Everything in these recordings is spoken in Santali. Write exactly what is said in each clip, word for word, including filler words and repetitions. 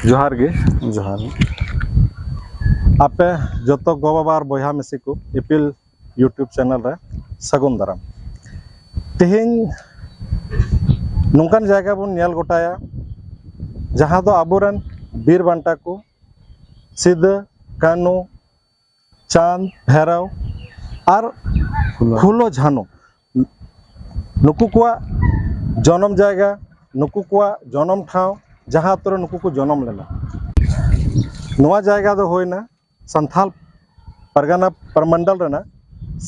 ᱡᱚᱦᱟᱨ ᱜᱮ᱾ ᱡᱚᱦᱟᱨ ᱜᱮ᱾ ᱟᱯᱮ ᱡᱚᱛᱚ ᱜᱚ ᱵᱟᱵᱟ ᱟᱨ ᱵᱚᱭᱦᱟ ᱢᱤᱥᱤ ᱠᱚ ᱤᱯᱤᱞ YouTube ᱪᱮᱱᱮᱞ ᱨᱮ ᱥᱟᱹᱜᱩᱱ ᱫᱟᱨᱟᱢ᱾ ᱛᱮᱦᱮᱧ ᱱᱚᱝᱠᱟᱱ ᱡᱟᱭᱜᱟ ᱵᱚᱱ ᱧᱮᱞ ᱜᱚᱴᱟᱭᱟ, ᱡᱟᱦᱟᱸ ᱫᱚ ᱟᱵᱚᱨᱮᱱ ᱵᱤᱨ ᱵᱟᱱᱴᱟ ᱠᱚ ᱥᱤᱫᱟᱹ, ᱠᱟᱹᱱᱩ, ᱪᱟᱸᱫᱽ, ᱵᱷᱮᱨᱟᱣ ᱟᱨ ᱯᱷᱩᱞᱳ᱾ ᱯᱷᱩᱞᱳ ᱡᱷᱟᱱᱳ, ᱱᱩᱠᱩ ᱠᱚᱣᱟᱜ ᱡᱚᱱᱚᱢ ᱡᱟᱭᱜᱟ, ᱱᱩᱠᱩ ᱠᱚᱣᱟᱜ ᱡᱚᱱᱚᱢ ᱴᱷᱟᱶ, ᱡᱟᱦᱟᱸ ᱟᱛᱳ ᱨᱮ ᱱᱩᱠᱩ ᱠᱚ ᱡᱚᱱᱚᱢ ᱞᱮᱱᱟ᱾ ᱱᱚᱣᱟ ᱡᱟᱭᱜᱟ ᱫᱚ ᱦᱩᱭᱱᱟ ᱥᱟᱱᱛᱷᱟᱞ ᱯᱟᱨᱜᱟᱱᱟ ᱯᱨᱚᱢᱚᱱᱰᱚᱞ ᱨᱮᱱᱟᱜ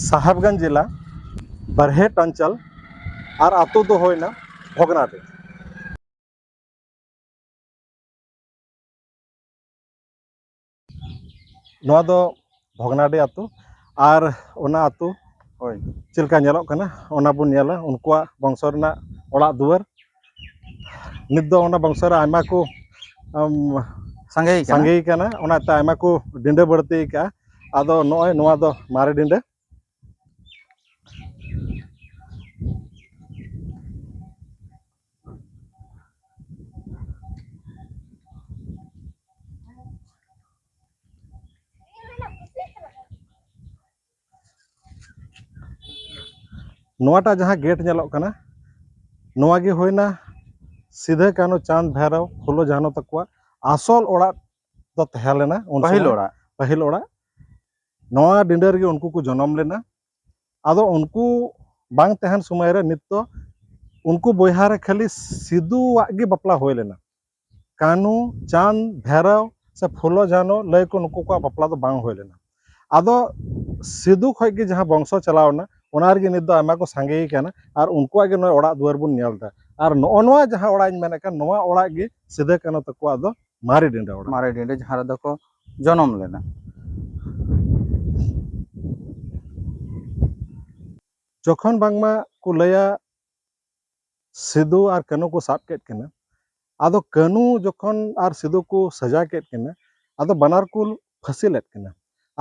ᱥᱟᱦᱮᱵᱽᱜᱚᱸᱡᱽ ᱡᱮᱞᱟ, ᱵᱟᱨᱦᱮᱴ ᱚᱧᱪᱚᱞ, ᱟᱨ ᱟᱛᱳ ᱫᱚ ᱦᱩᱭᱱᱟ ᱵᱷᱚᱜᱽᱱᱟᱰᱤ᱾ ᱱᱚᱣᱟ ᱫᱚ ᱵᱷᱚᱜᱽᱱᱟᱰᱤ ᱟᱹᱛᱩ, ᱟᱨ ᱚᱱᱟ ᱟᱹᱛᱩ ᱦᱳᱭ᱾ ᱪᱮᱫ ᱞᱮᱠᱟ ᱧᱮᱞᱚᱜ ᱠᱟᱱᱟ, ᱚᱱᱟ ᱵᱚᱱ ᱧᱮᱞᱟ, ᱩᱱᱠᱩᱣᱟᱜ ᱵᱚᱝᱥᱚ ᱨᱮᱱᱟᱜ ᱚᱲᱟᱜ ᱫᱩᱣᱟᱹᱨ᱾ ᱱᱤᱛ ᱫᱚ ᱚᱱᱟ ᱵᱚᱝᱥᱚ ᱨᱮ ᱟᱭᱢᱟ ᱠᱚ, ᱟᱢ, ᱥᱟᱸᱜᱮᱭ ᱠᱟᱱᱟ᱾ ᱥᱟᱸᱜᱮᱭ ᱠᱟᱱᱟ, ᱚᱱᱟᱛᱮ ᱟᱭᱢᱟ ᱠᱚ ᱰᱤᱸᱰᱟᱹ ᱵᱟᱹᱲᱛᱤ ᱟᱠᱟᱜᱼᱟ᱾ ᱟᱫᱚ ᱱᱚᱜᱼᱚᱭ ᱱᱚᱣᱟ ᱫᱚ ᱢᱟᱨᱮ ᱰᱤᱸᱰᱟᱹ᱾ ᱱᱚᱣᱟᱴᱟᱜ ᱡᱟᱦᱟᱸ ᱜᱮᱴ ᱧᱮᱞᱚᱜ ᱠᱟᱱᱟ, ᱱᱚᱣᱟ ᱜᱮ ᱦᱩᱭᱱᱟ ᱥᱤᱫᱷᱟᱹ ᱠᱟᱹᱱᱦᱩ ᱪᱟᱸᱫᱽ ᱵᱷᱟᱭᱨᱚ ᱯᱷᱩᱞᱳ ᱡᱷᱟᱱᱳ ᱛᱟᱠᱚᱣᱟᱜ ᱟᱥᱚᱞ ᱚᱲᱟᱜ ᱫᱚ ᱛᱟᱦᱮᱸ ᱞᱮᱱᱟ ᱩᱱ ᱯᱟᱹᱦᱤᱞ ᱥᱚᱢᱚᱭ᱾ ᱚᱲᱟᱜ᱾ ᱯᱟᱹᱦᱤᱞ ᱚᱲᱟᱜ᱾ ᱱᱚᱣᱟ ᱰᱤᱸᱰᱟᱹ ᱨᱮᱜᱮ ᱩᱱᱠᱩ ᱠᱚ ᱡᱚᱱᱚᱢ ᱞᱮᱱᱟ᱾ ᱟᱫᱚ ᱩᱱᱠᱩ ᱵᱟᱝ ᱛᱟᱦᱮᱱ ᱥᱚᱢᱚᱭ ᱨᱮ ᱱᱤᱛ ᱫᱚ ᱩᱱᱠᱩ ᱵᱚᱭᱦᱟ ᱨᱮ ᱠᱷᱟᱹᱞᱤ ᱥᱤᱫᱩᱣᱟᱜ ᱜᱮ ᱵᱟᱯᱞᱟ ᱦᱩᱭ ᱞᱮᱱᱟ᱾ ᱠᱟᱹᱱᱦᱩ, ᱪᱟᱸᱫᱽ, ᱵᱷᱟᱭᱨᱚ ᱥᱮ ᱯᱷᱩᱞᱳ ᱡᱷᱟᱱᱳ ᱞᱟᱹᱭ ᱠᱚ ᱱᱩᱠᱩ ᱠᱚᱣᱟᱜ ᱵᱟᱯᱞᱟ ᱫᱚ ᱵᱟᱝ ᱦᱩᱭ ᱞᱮᱱᱟ᱾ ᱟᱫᱚ ᱥᱤᱫᱩ ᱠᱷᱚᱡ ᱜᱮ ᱡᱟᱦᱟᱸ ᱵᱚᱝᱥᱚ ᱪᱟᱞᱟᱣ ᱮᱱᱟ, ᱚᱱᱟ ᱨᱮᱜᱮ ᱱᱤᱛ ᱫᱚ ᱟᱭᱢᱟ ᱠᱚ ᱥᱟᱸᱜᱮ ᱠᱟᱱᱟ ᱟᱨ ᱩᱱᱠᱩᱣᱟᱜ ᱜᱮ ᱱᱚᱜᱼᱚᱭ ᱚᱲᱟᱜ ᱫᱩᱣᱟᱹᱨ ᱵᱚᱱ ᱧᱮᱞ ᱮᱫᱟ᱾ ᱟᱨ ᱱᱚᱜᱼᱚ ᱱᱚᱣᱟ ᱡᱟᱦᱟᱸ ᱚᱲᱟᱜ ᱤᱧ ᱢᱮᱱᱮᱫ ᱠᱟᱱ, ᱱᱚᱣᱟ ᱚᱲᱟᱜ ᱜᱮ ᱥᱤᱫᱟᱹ ᱠᱟᱹᱱᱦᱩ ᱛᱟᱠᱚᱣᱟᱜ ᱫᱚ ᱢᱟᱨᱮ ᱰᱤᱸᱰᱟᱹ ᱚᱲᱟᱜ᱾ ᱢᱟᱨᱮ ᱰᱤᱸᱰᱟᱹ, ᱡᱟᱦᱟᱸ ᱨᱮᱫᱚ ᱠᱚ ᱡᱚᱱᱚᱢ ᱞᱮᱱᱟ᱾ ᱡᱚᱠᱷᱚᱱ ᱵᱟᱝᱢᱟ ᱠᱚ ᱞᱟᱹᱭᱟ ᱥᱤᱫᱩ ᱟᱨ ᱠᱟᱹᱱᱦᱩ ᱠᱚ ᱥᱟᱵ ᱠᱮᱫ ᱠᱤᱱᱟ, ᱟᱫᱚ ᱠᱟᱹᱱᱦᱩ ᱡᱚᱠᱷᱚᱱ ᱟᱨ ᱥᱤᱫᱩ ᱠᱚ ᱥᱟᱡᱟ ᱠᱮᱫ ᱠᱤᱱᱟ, ᱟᱫᱚ ᱵᱟᱱᱟᱨ ᱠᱚ ᱯᱷᱟᱹᱥᱤ ᱞᱮᱫ ᱠᱤᱱᱟ᱾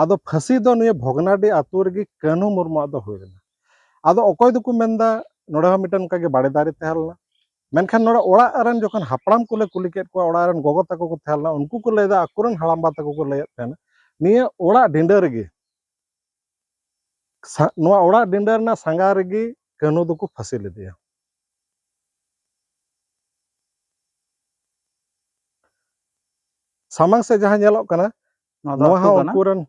ᱟᱫᱚ ᱯᱷᱟᱹᱥᱤ ᱫᱚ ᱱᱤᱭᱟᱹ ᱵᱷᱚᱜᱽᱱᱟᱰᱤ ᱟᱹᱛᱩ ᱨᱮᱜᱮ ᱠᱟᱹᱱᱦᱩ ᱢᱩᱨᱢᱩᱣᱟᱜ ᱫᱚ ᱦᱩᱭ ᱞᱮᱱᱟ᱾ ᱟᱫᱚ ᱚᱠᱚᱭ ᱫᱚᱠᱚ ᱢᱮᱱᱫᱟ ᱱᱚᱰᱮ ᱦᱚᱸ ᱢᱤᱫᱴᱮᱱ ᱚᱱᱠᱟᱜᱮ ᱵᱟᱲᱮ ᱫᱟᱨᱮ ᱛᱟᱦᱮᱸ ᱞᱮᱱᱟ, ᱢᱮᱱᱠᱷᱟᱱ ᱱᱚᱰᱮ ᱚᱲᱟᱜ ᱨᱮᱱ ᱡᱚᱠᱷᱚᱱ ᱦᱟᱯᱲᱟᱢ ᱠᱚᱞᱮ ᱠᱩᱞᱤ ᱠᱮᱫ ᱠᱚᱣᱟ, ᱚᱲᱟᱜ ᱨᱮᱱ ᱜᱚᱜᱚ ᱛᱟᱠᱚ ᱠᱚ ᱛᱟᱦᱮᱸ ᱞᱮᱱᱟ, ᱩᱱᱠᱩ ᱠᱚ ᱞᱟᱹᱭᱫᱟ ᱟᱠᱚᱨᱮᱱ ᱦᱟᱲᱟᱢᱵᱟ ᱛᱟᱠᱚ ᱠᱚ ᱞᱟᱹᱭᱮᱫ ᱛᱟᱦᱮᱱᱟ ᱱᱤᱭᱟᱹ ᱚᱲᱟᱜ ᱰᱤᱸᱰᱟᱹ ᱨᱮᱜᱮ ᱥᱟ-, ᱱᱚᱣᱟ ᱚᱲᱟᱜ ᱰᱤᱸᱰᱟᱹ ᱨᱮᱱᱟᱜ ᱥᱟᱸᱜᱟ ᱨᱮᱜᱮ ᱠᱟᱹᱱᱦᱩ ᱫᱚᱠᱚ ᱯᱷᱟᱹᱥᱤ ᱞᱮᱫᱮᱭᱟ᱾ ᱥᱟᱢᱟᱝ ᱥᱮᱫ ᱡᱟᱦᱟᱸ ᱧᱮᱞᱚᱜ ᱠᱟᱱᱟ, ᱱᱚᱣᱟ ᱫᱚ ᱱᱚᱣᱟ ᱟᱹᱛᱩ ᱦᱚᱸ ᱠᱟᱱᱟ᱾ ᱩᱱᱠᱩ ᱨᱮᱱ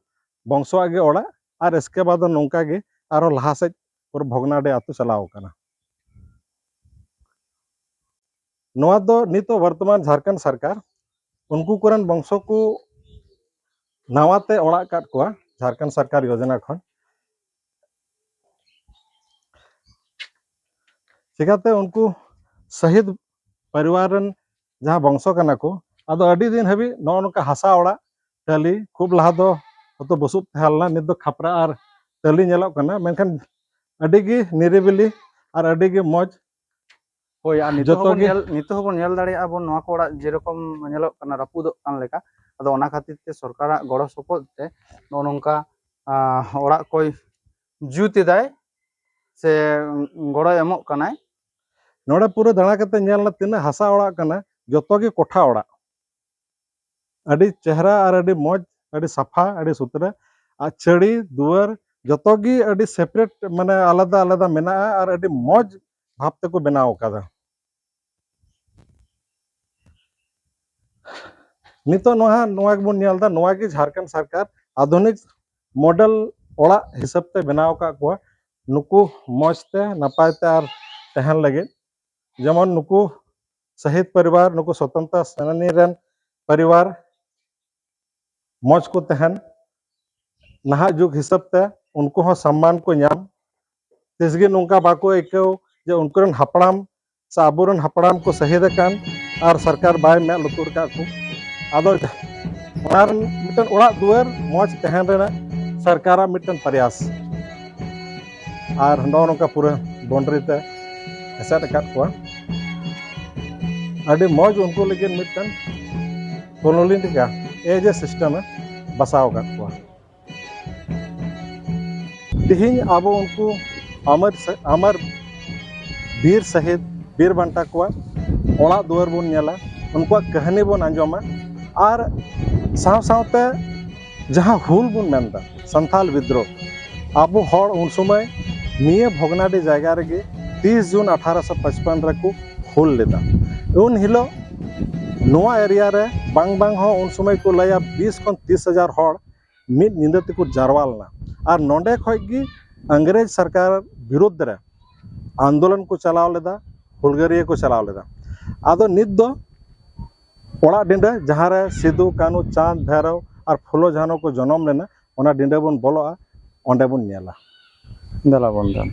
ᱵᱚᱝᱥᱚᱣᱟᱜ ᱜᱮ ᱚᱲᱟᱜ, ᱟᱨ ᱮᱥᱠᱮ ᱵᱟᱫ ᱫᱚ ᱱᱚᱝᱠᱟ ᱜᱮ ᱟᱨᱦᱚᱸ ᱞᱟᱦᱟ ᱥᱮᱫ ᱯᱩᱨᱟᱹ ᱵᱷᱚᱜᱽᱱᱟᱰᱤ ᱟᱹᱛᱩ ᱪᱟᱞᱟᱣ ᱟᱠᱟᱱᱟ᱾ ᱱᱚᱣᱟ ᱫᱚ ᱱᱤᱛᱚᱜ ᱵᱚᱨᱛᱚᱢᱟᱱ ᱡᱷᱟᱲᱠᱷᱚᱸᱰ ᱥᱚᱨᱠᱟᱨ ᱩᱱᱠᱩ ᱠᱚᱨᱮᱱ ᱵᱚᱝᱥᱚ ᱠᱚ ᱱᱟᱣᱟ ᱛᱮ ᱚᱲᱟᱜ ᱟᱠᱟᱫ ᱠᱚᱣᱟ ᱡᱷᱟᱲᱠᱷᱚᱸᱰ ᱥᱚᱨᱠᱟᱨ ᱭᱳᱡᱚᱱᱟ ᱠᱷᱚᱱ᱾ ᱪᱤᱠᱟᱹᱛᱮ ᱩᱱᱠᱩ ᱥᱟᱹᱦᱤᱫ ᱯᱚᱨᱤᱵᱟᱨ ᱨᱮᱱ ᱡᱟᱦᱟᱸ ᱵᱚᱝᱥᱚ ᱠᱟᱱᱟ ᱠᱚ, ᱟᱫᱚ ᱟᱹᱰᱤ ᱫᱤᱱ ᱦᱟᱹᱵᱤᱡ ᱱᱚᱜᱼᱚ ᱱᱚᱝᱠᱟ ᱦᱟᱥᱟ ᱚᱲᱟᱜ, ᱴᱟᱹᱞᱤ, ᱠᱷᱩᱵ ᱞᱟᱦᱟ ᱫᱚ ᱦᱚᱭᱛᱳ ᱵᱩᱥᱩᱵ ᱛᱟᱦᱮᱸ ᱞᱮᱱᱟ, ᱱᱤᱛ ᱫᱚ ᱠᱷᱟᱯᱨᱟ ᱟᱨ ᱴᱟᱹᱞᱤ ᱧᱮᱞᱚᱜ ᱠᱟᱱᱟ, ᱢᱮᱱᱠᱷᱟᱱ ᱟᱹᱰᱤ ᱜᱮ ᱱᱤᱨᱤᱵᱤᱞᱤ ᱟᱨ ᱟᱹᱰᱤ ᱜᱮ ᱢᱚᱡᱽ᱾ ᱦᱳᱭ, ᱟᱨ ᱱᱤᱛᱚᱜ ᱡᱚᱛᱚ ᱦᱚᱸᱵᱚᱱ ᱜᱮ ᱧᱮᱞ, ᱱᱤᱛᱚᱜ ᱦᱚᱸᱵᱚᱱ ᱧᱮᱞ ᱫᱟᱲᱮᱭᱟᱜᱼᱟ ᱵᱚᱱ, ᱱᱚᱣᱟ ᱠᱚ ᱚᱲᱟᱜ ᱡᱮᱨᱚᱠᱚᱢ ᱧᱮᱞᱚᱜ ᱠᱟᱱᱟ ᱨᱟᱹᱯᱩᱫᱚᱜ ᱠᱟᱱ ᱞᱮᱠᱟ᱾ ᱟᱫᱚ ᱚᱱᱟ ᱠᱷᱟᱹᱛᱤᱨ ᱛᱮ ᱥᱚᱨᱠᱟᱨᱟᱜ ᱜᱚᱲᱚ ᱥᱚᱯᱚᱦᱚᱫ ᱛᱮ ᱱᱚᱜᱼᱚ ᱱᱚᱝᱠᱟ, ᱟᱸ, ᱚᱲᱟᱜ ᱠᱚᱭ ᱡᱩᱛ ᱮᱫᱟᱭ ᱥᱮ ᱜᱚᱲᱚᱭ ᱮᱢᱚᱜ ᱠᱟᱱᱟᱭ᱾ ᱱᱚᱰᱮ ᱯᱩᱨᱟᱹ ᱫᱟᱬᱟ ᱠᱟᱛᱮ ᱧᱮᱞ ᱢᱮ ᱛᱤᱱᱟᱹᱜ ᱦᱟᱥᱟ ᱚᱲᱟᱜ ᱠᱟᱱᱟ, ᱡᱚᱛᱚ ᱜᱮ ᱠᱚᱴᱷᱟ ᱚᱲᱟᱜ᱾ ᱟᱹᱰᱤ ᱪᱮᱦᱨᱟ ᱟᱨ ᱟᱹᱰᱤ ᱢᱚᱡᱽ, ᱟᱹᱰᱤ ᱥᱟᱯᱷᱟ, ᱟᱹᱰᱤ ᱥᱩᱛᱨᱟᱹ᱾ ᱟᱨ ᱪᱷᱟᱹᱲᱤ ᱫᱩᱣᱟᱹᱨ ᱡᱚᱛᱚ ᱜᱮ ᱟᱹᱰᱤ separate, ᱢᱟᱱᱮ ᱟᱞᱟᱫᱟ ᱟᱞᱟᱫᱟ ᱢᱮᱱᱟᱜᱼᱟ ᱟᱨ ᱟᱹᱰᱤ ᱢᱚᱡᱽ ᱵᱷᱟᱵᱽ ᱛᱮᱠᱚ ᱵᱮᱱᱟᱣ ᱟᱠᱟᱫᱟ᱾ ᱱᱤᱛᱚᱜ ᱱᱚᱣᱟ, ᱱᱚᱣᱟ ᱜᱮᱵᱚᱱ ᱧᱮᱞ ᱮᱫᱟ, ᱱᱚᱣᱟ ᱜᱮ ᱡᱷᱟᱲᱠᱷᱚᱸᱰ ᱥᱚᱨᱠᱟᱨ ᱟᱫᱷᱩᱱᱤᱠ model ᱚᱲᱟᱜ ᱦᱤᱥᱟᱹᱵ ᱛᱮ ᱵᱮᱱᱟᱣ ᱟᱠᱟᱫ ᱠᱚᱣᱟ ᱱᱩᱠᱩ ᱢᱚᱡᱽ ᱛᱮ ᱱᱟᱯᱟᱭ ᱛᱮ ᱟᱨ ᱛᱟᱦᱮᱱ ᱞᱟᱹᱜᱤᱫ᱾ ᱡᱮᱢᱚᱱ ᱱᱩᱠᱩ ᱥᱟᱹᱦᱤᱫ ᱯᱚᱨᱤᱵᱟᱨ, ᱱᱩᱠᱩ ᱥᱚᱛᱚᱱᱛᱨᱚ ᱥᱮᱱᱟᱱᱤ ᱨᱮᱱ ᱯᱚᱨᱤᱵᱟᱨ ᱢᱚᱡᱽ ᱠᱚ ᱛᱟᱦᱮᱱ, ᱱᱟᱦᱟᱜ ᱡᱩᱜᱽ ᱦᱤᱥᱟᱹᱵ ᱛᱮ ᱩᱱᱠᱩ ᱦᱚᱸ ᱥᱚᱢᱢᱟᱱ ᱠᱚ ᱧᱟᱢ, ᱛᱤᱥ ᱜᱮ ᱱᱚᱝᱠᱟ ᱵᱟᱠᱚ ᱟᱹᱭᱠᱟᱹᱣ ᱡᱮ ᱩᱱᱠᱩ ᱨᱮᱱ ᱦᱟᱯᱲᱟᱢ ᱥᱮ ᱟᱵᱚᱨᱮᱱ ᱦᱟᱯᱲᱟᱢ ᱠᱚ ᱥᱟᱹᱦᱤᱫ ᱟᱠᱟᱱ ᱟᱨ ᱥᱚᱨᱠᱟᱨ ᱵᱟᱭ ᱢᱮᱫ ᱞᱩᱛᱩᱨ ᱟᱠᱟᱫ ᱠᱚ᱾ ᱟᱫᱚ ᱚᱱᱟ ᱨᱮᱱ ᱢᱤᱫᱴᱮᱱ ᱚᱲᱟᱜ ᱫᱩᱣᱟᱹᱨ ᱢᱚᱡᱽ ᱛᱟᱦᱮᱱ ᱨᱮᱱᱟᱜ ᱥᱚᱨᱠᱟᱨᱟᱜ ᱢᱤᱫᱴᱮᱱ ᱯᱨᱚᱭᱟᱥ᱾ ᱟᱨ ᱱᱚᱜᱼᱚ ᱱᱚᱝᱠᱟ ᱯᱩᱨᱟᱹ boundary ᱛᱮ ᱮᱥᱮᱫ ᱟᱠᱟᱫ ᱠᱚᱣᱟ᱾ ᱟᱹᱰᱤ ᱢᱚᱡᱽ ᱩᱱᱠᱩ ᱞᱟᱹᱜᱤᱫ ᱢᱤᱫᱴᱮᱱ colony ᱞᱮᱠᱟ, ᱮ ᱡᱮ system ᱮ ᱵᱟᱥᱟᱣ ᱟᱠᱟᱫ ᱠᱚᱣᱟ᱾ ᱛᱮᱦᱮᱧ ᱟᱵᱚ ᱩᱱᱠᱩ ᱟᱢᱟᱨ ᱥᱟ-, ᱟᱢᱟᱨ ᱵᱤᱨ ᱥᱟᱹᱦᱤᱫ, ᱵᱤᱨ ᱵᱟᱱᱴᱟ ᱠᱚᱣᱟᱜ ᱚᱲᱟᱜ ᱫᱩᱣᱟᱹᱨ ᱵᱚᱱ ᱧᱮᱞᱟ, ᱩᱱᱠᱩᱣᱟᱜ ᱠᱟᱹᱦᱱᱤ ᱵᱚᱱ ᱟᱸᱡᱚᱢᱟ, ᱟᱨ ᱥᱟᱶ ᱥᱟᱶᱛᱮ ᱡᱟᱦᱟᱸ ᱦᱩᱞ ᱵᱚᱱ ᱢᱮᱱᱫᱟ, ᱥᱟᱱᱛᱟᱞ ᱵᱤᱫᱽᱨᱳᱦ, ᱟᱵᱚ ᱦᱚᱲ ᱩᱱ ᱥᱚᱢᱚᱭ ᱱᱤᱭᱟᱹ ᱵᱷᱚᱜᱽᱱᱟᱰᱤ ᱡᱟᱭᱜᱟ ᱨᱮᱜᱮ ᱛᱤᱥ ᱡᱩᱱ ᱟᱴᱷᱟᱨᱚᱥᱚ ᱯᱟᱸᱪᱯᱟᱱ ᱨᱮᱠᱚ ᱦᱩᱞ ᱞᱮᱫᱟ᱾ ᱩᱱ ᱦᱤᱞᱳᱜ ᱱᱚᱣᱟ ᱮᱨᱤᱭᱟ ᱨᱮ ᱵᱟᱝ ᱵᱟᱝ ᱦᱚᱸ ᱩᱱ ᱥᱚᱢᱚᱭ ᱠᱚ ᱞᱟᱹᱭᱟ ᱵᱤᱥ ᱠᱷᱚᱱ ᱛᱤᱥ ᱦᱟᱡᱟᱨ ᱦᱚᱲ ᱢᱤᱫ ᱧᱤᱫᱟᱹ ᱛᱮᱠᱚ ᱡᱟᱨᱣᱟ ᱞᱮᱱᱟ᱾ ᱟᱨ ᱱᱚᱰᱮ ᱠᱷᱚᱡ ᱜᱮ ᱤᱝᱨᱮᱡᱽ ᱥᱚᱨᱠᱟᱨ ᱵᱤᱨᱩᱫᱽ ᱨᱮ ᱟᱱᱫᱳᱞᱚᱱ ᱠᱚ ᱪᱟᱞᱟᱣ ᱞᱮᱫᱟ, ᱦᱩᱞᱜᱟᱹᱨᱤᱭᱟᱹ ᱠᱚ ᱪᱟᱞᱟᱣ ᱞᱮᱫᱟ᱾ ᱟᱫᱚ ᱱᱤᱛ ᱫᱚ ᱚᱲᱟᱜ ᱰᱤᱸᱰᱟᱹ, ᱡᱟᱦᱟᱸ ᱨᱮ ᱥᱤᱫᱩ, ᱠᱟᱹᱱᱦᱩ, ᱪᱟᱸᱫᱽ, ᱵᱷᱟᱭᱨᱳ ᱟᱨ ᱯᱷᱩᱞᱳ, ᱡᱷᱟᱱᱳ ᱠᱚ ᱡᱚᱱᱚᱢ ᱞᱮᱱᱟ, ᱚᱱᱟ ᱰᱤᱸᱰᱟᱹ ᱵᱚᱱ ᱵᱚᱞᱚᱜᱼᱟ, ᱚᱸᱰᱮ ᱵᱚᱱ ᱧᱮᱞᱟ᱾ ᱫᱮᱞᱟ ᱵᱚᱱ ᱫᱮᱞᱟ᱾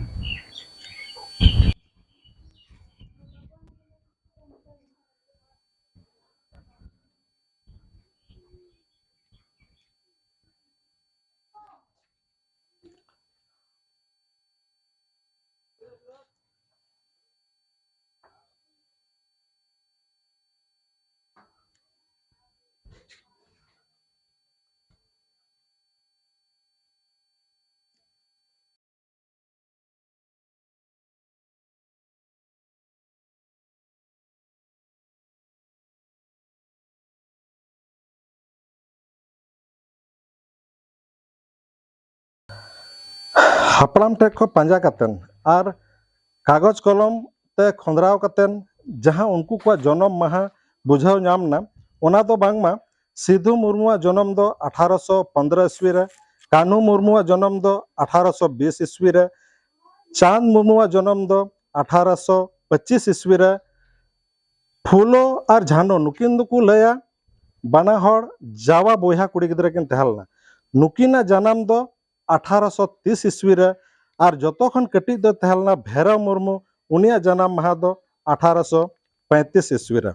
ᱦᱟᱯᱲᱟᱢ ᱴᱷᱮᱱ ᱠᱷᱚᱱ ᱯᱟᱸᱡᱟ ᱠᱟᱛᱮᱱ ᱟᱨ ᱠᱟᱜᱚᱡᱽ ᱠᱚᱞᱚᱢ ᱛᱮ ᱠᱷᱚᱸᱫᱽᱨᱟᱣ ᱠᱟᱛᱮᱱ ᱡᱟᱦᱟᱸ ᱩᱱᱠᱩ ᱠᱚᱣᱟᱜ ᱡᱚᱱᱚᱢ ᱢᱟᱦᱟ ᱵᱩᱡᱷᱟᱹᱣ ᱧᱟᱢ ᱱᱟ, ᱚᱱᱟ ᱫᱚ ᱵᱟᱝᱢᱟ ᱥᱤᱫᱷᱩ ᱢᱩᱨᱢᱩᱣᱟᱜ ᱡᱚᱱᱚᱢ ᱫᱚ ᱟᱴᱷᱟᱨᱚᱥᱚ ᱯᱚᱱᱫᱽᱨᱚ ᱤᱥᱣᱤ ᱨᱮ, ᱠᱟᱹᱱᱦᱩ ᱢᱩᱨᱢᱩᱣᱟᱜ ᱡᱚᱱᱚᱢ ᱫᱚ ᱟᱴᱷᱟᱨᱚᱥᱚ ᱵᱤᱥ ᱤᱥᱣᱤ ᱨᱮ, ᱪᱟᱸᱫᱽ ᱢᱩᱨᱢᱩᱣᱟᱜ ᱡᱚᱱᱚᱢ ᱫᱚ ᱟᱴᱷᱟᱨᱚᱥᱚ ᱯᱚᱸᱪᱤᱥ ᱤᱥᱣᱤ ᱨᱮ᱾ ᱯᱷᱩᱞᱳ ᱟᱨ ᱡᱷᱟᱱᱳ ᱱᱩᱠᱤᱱ ᱫᱚᱠᱚ ᱞᱟᱹᱭᱟ ᱵᱟᱱᱟ ᱦᱚᱲ ᱡᱟᱣᱟ ᱵᱚᱭᱦᱟ ᱠᱩᱲᱤ ᱜᱤᱫᱽᱨᱟᱹ ᱠᱤᱱ ᱛᱟᱦᱮᱸ ᱞᱮᱱᱟ᱾ ᱱᱩᱠᱤᱱᱟᱜ ᱡᱟᱱᱟᱢ ᱫᱚ ᱟᱴᱷᱟᱨᱚᱥᱚ ᱛᱤᱥ ᱤᱥᱣᱤ ᱨᱮ, ᱟᱨ ᱡᱚᱛᱚ ᱠᱷᱚᱱ ᱠᱟᱹᱴᱤᱡ ᱫᱚᱭ ᱛᱟᱦᱮᱸ ᱞᱮᱱᱟ ᱵᱷᱮᱨᱟᱣ ᱢᱩᱨᱢᱩ, ᱩᱱᱤᱭᱟᱜ ᱡᱟᱱᱟᱢ ᱢᱟᱦᱟ ᱫᱚ ᱟᱴᱷᱟᱨᱚᱥᱚ ᱯᱚᱸᱭᱛᱨᱤᱥ ᱤᱥᱣᱤ ᱨᱮ᱾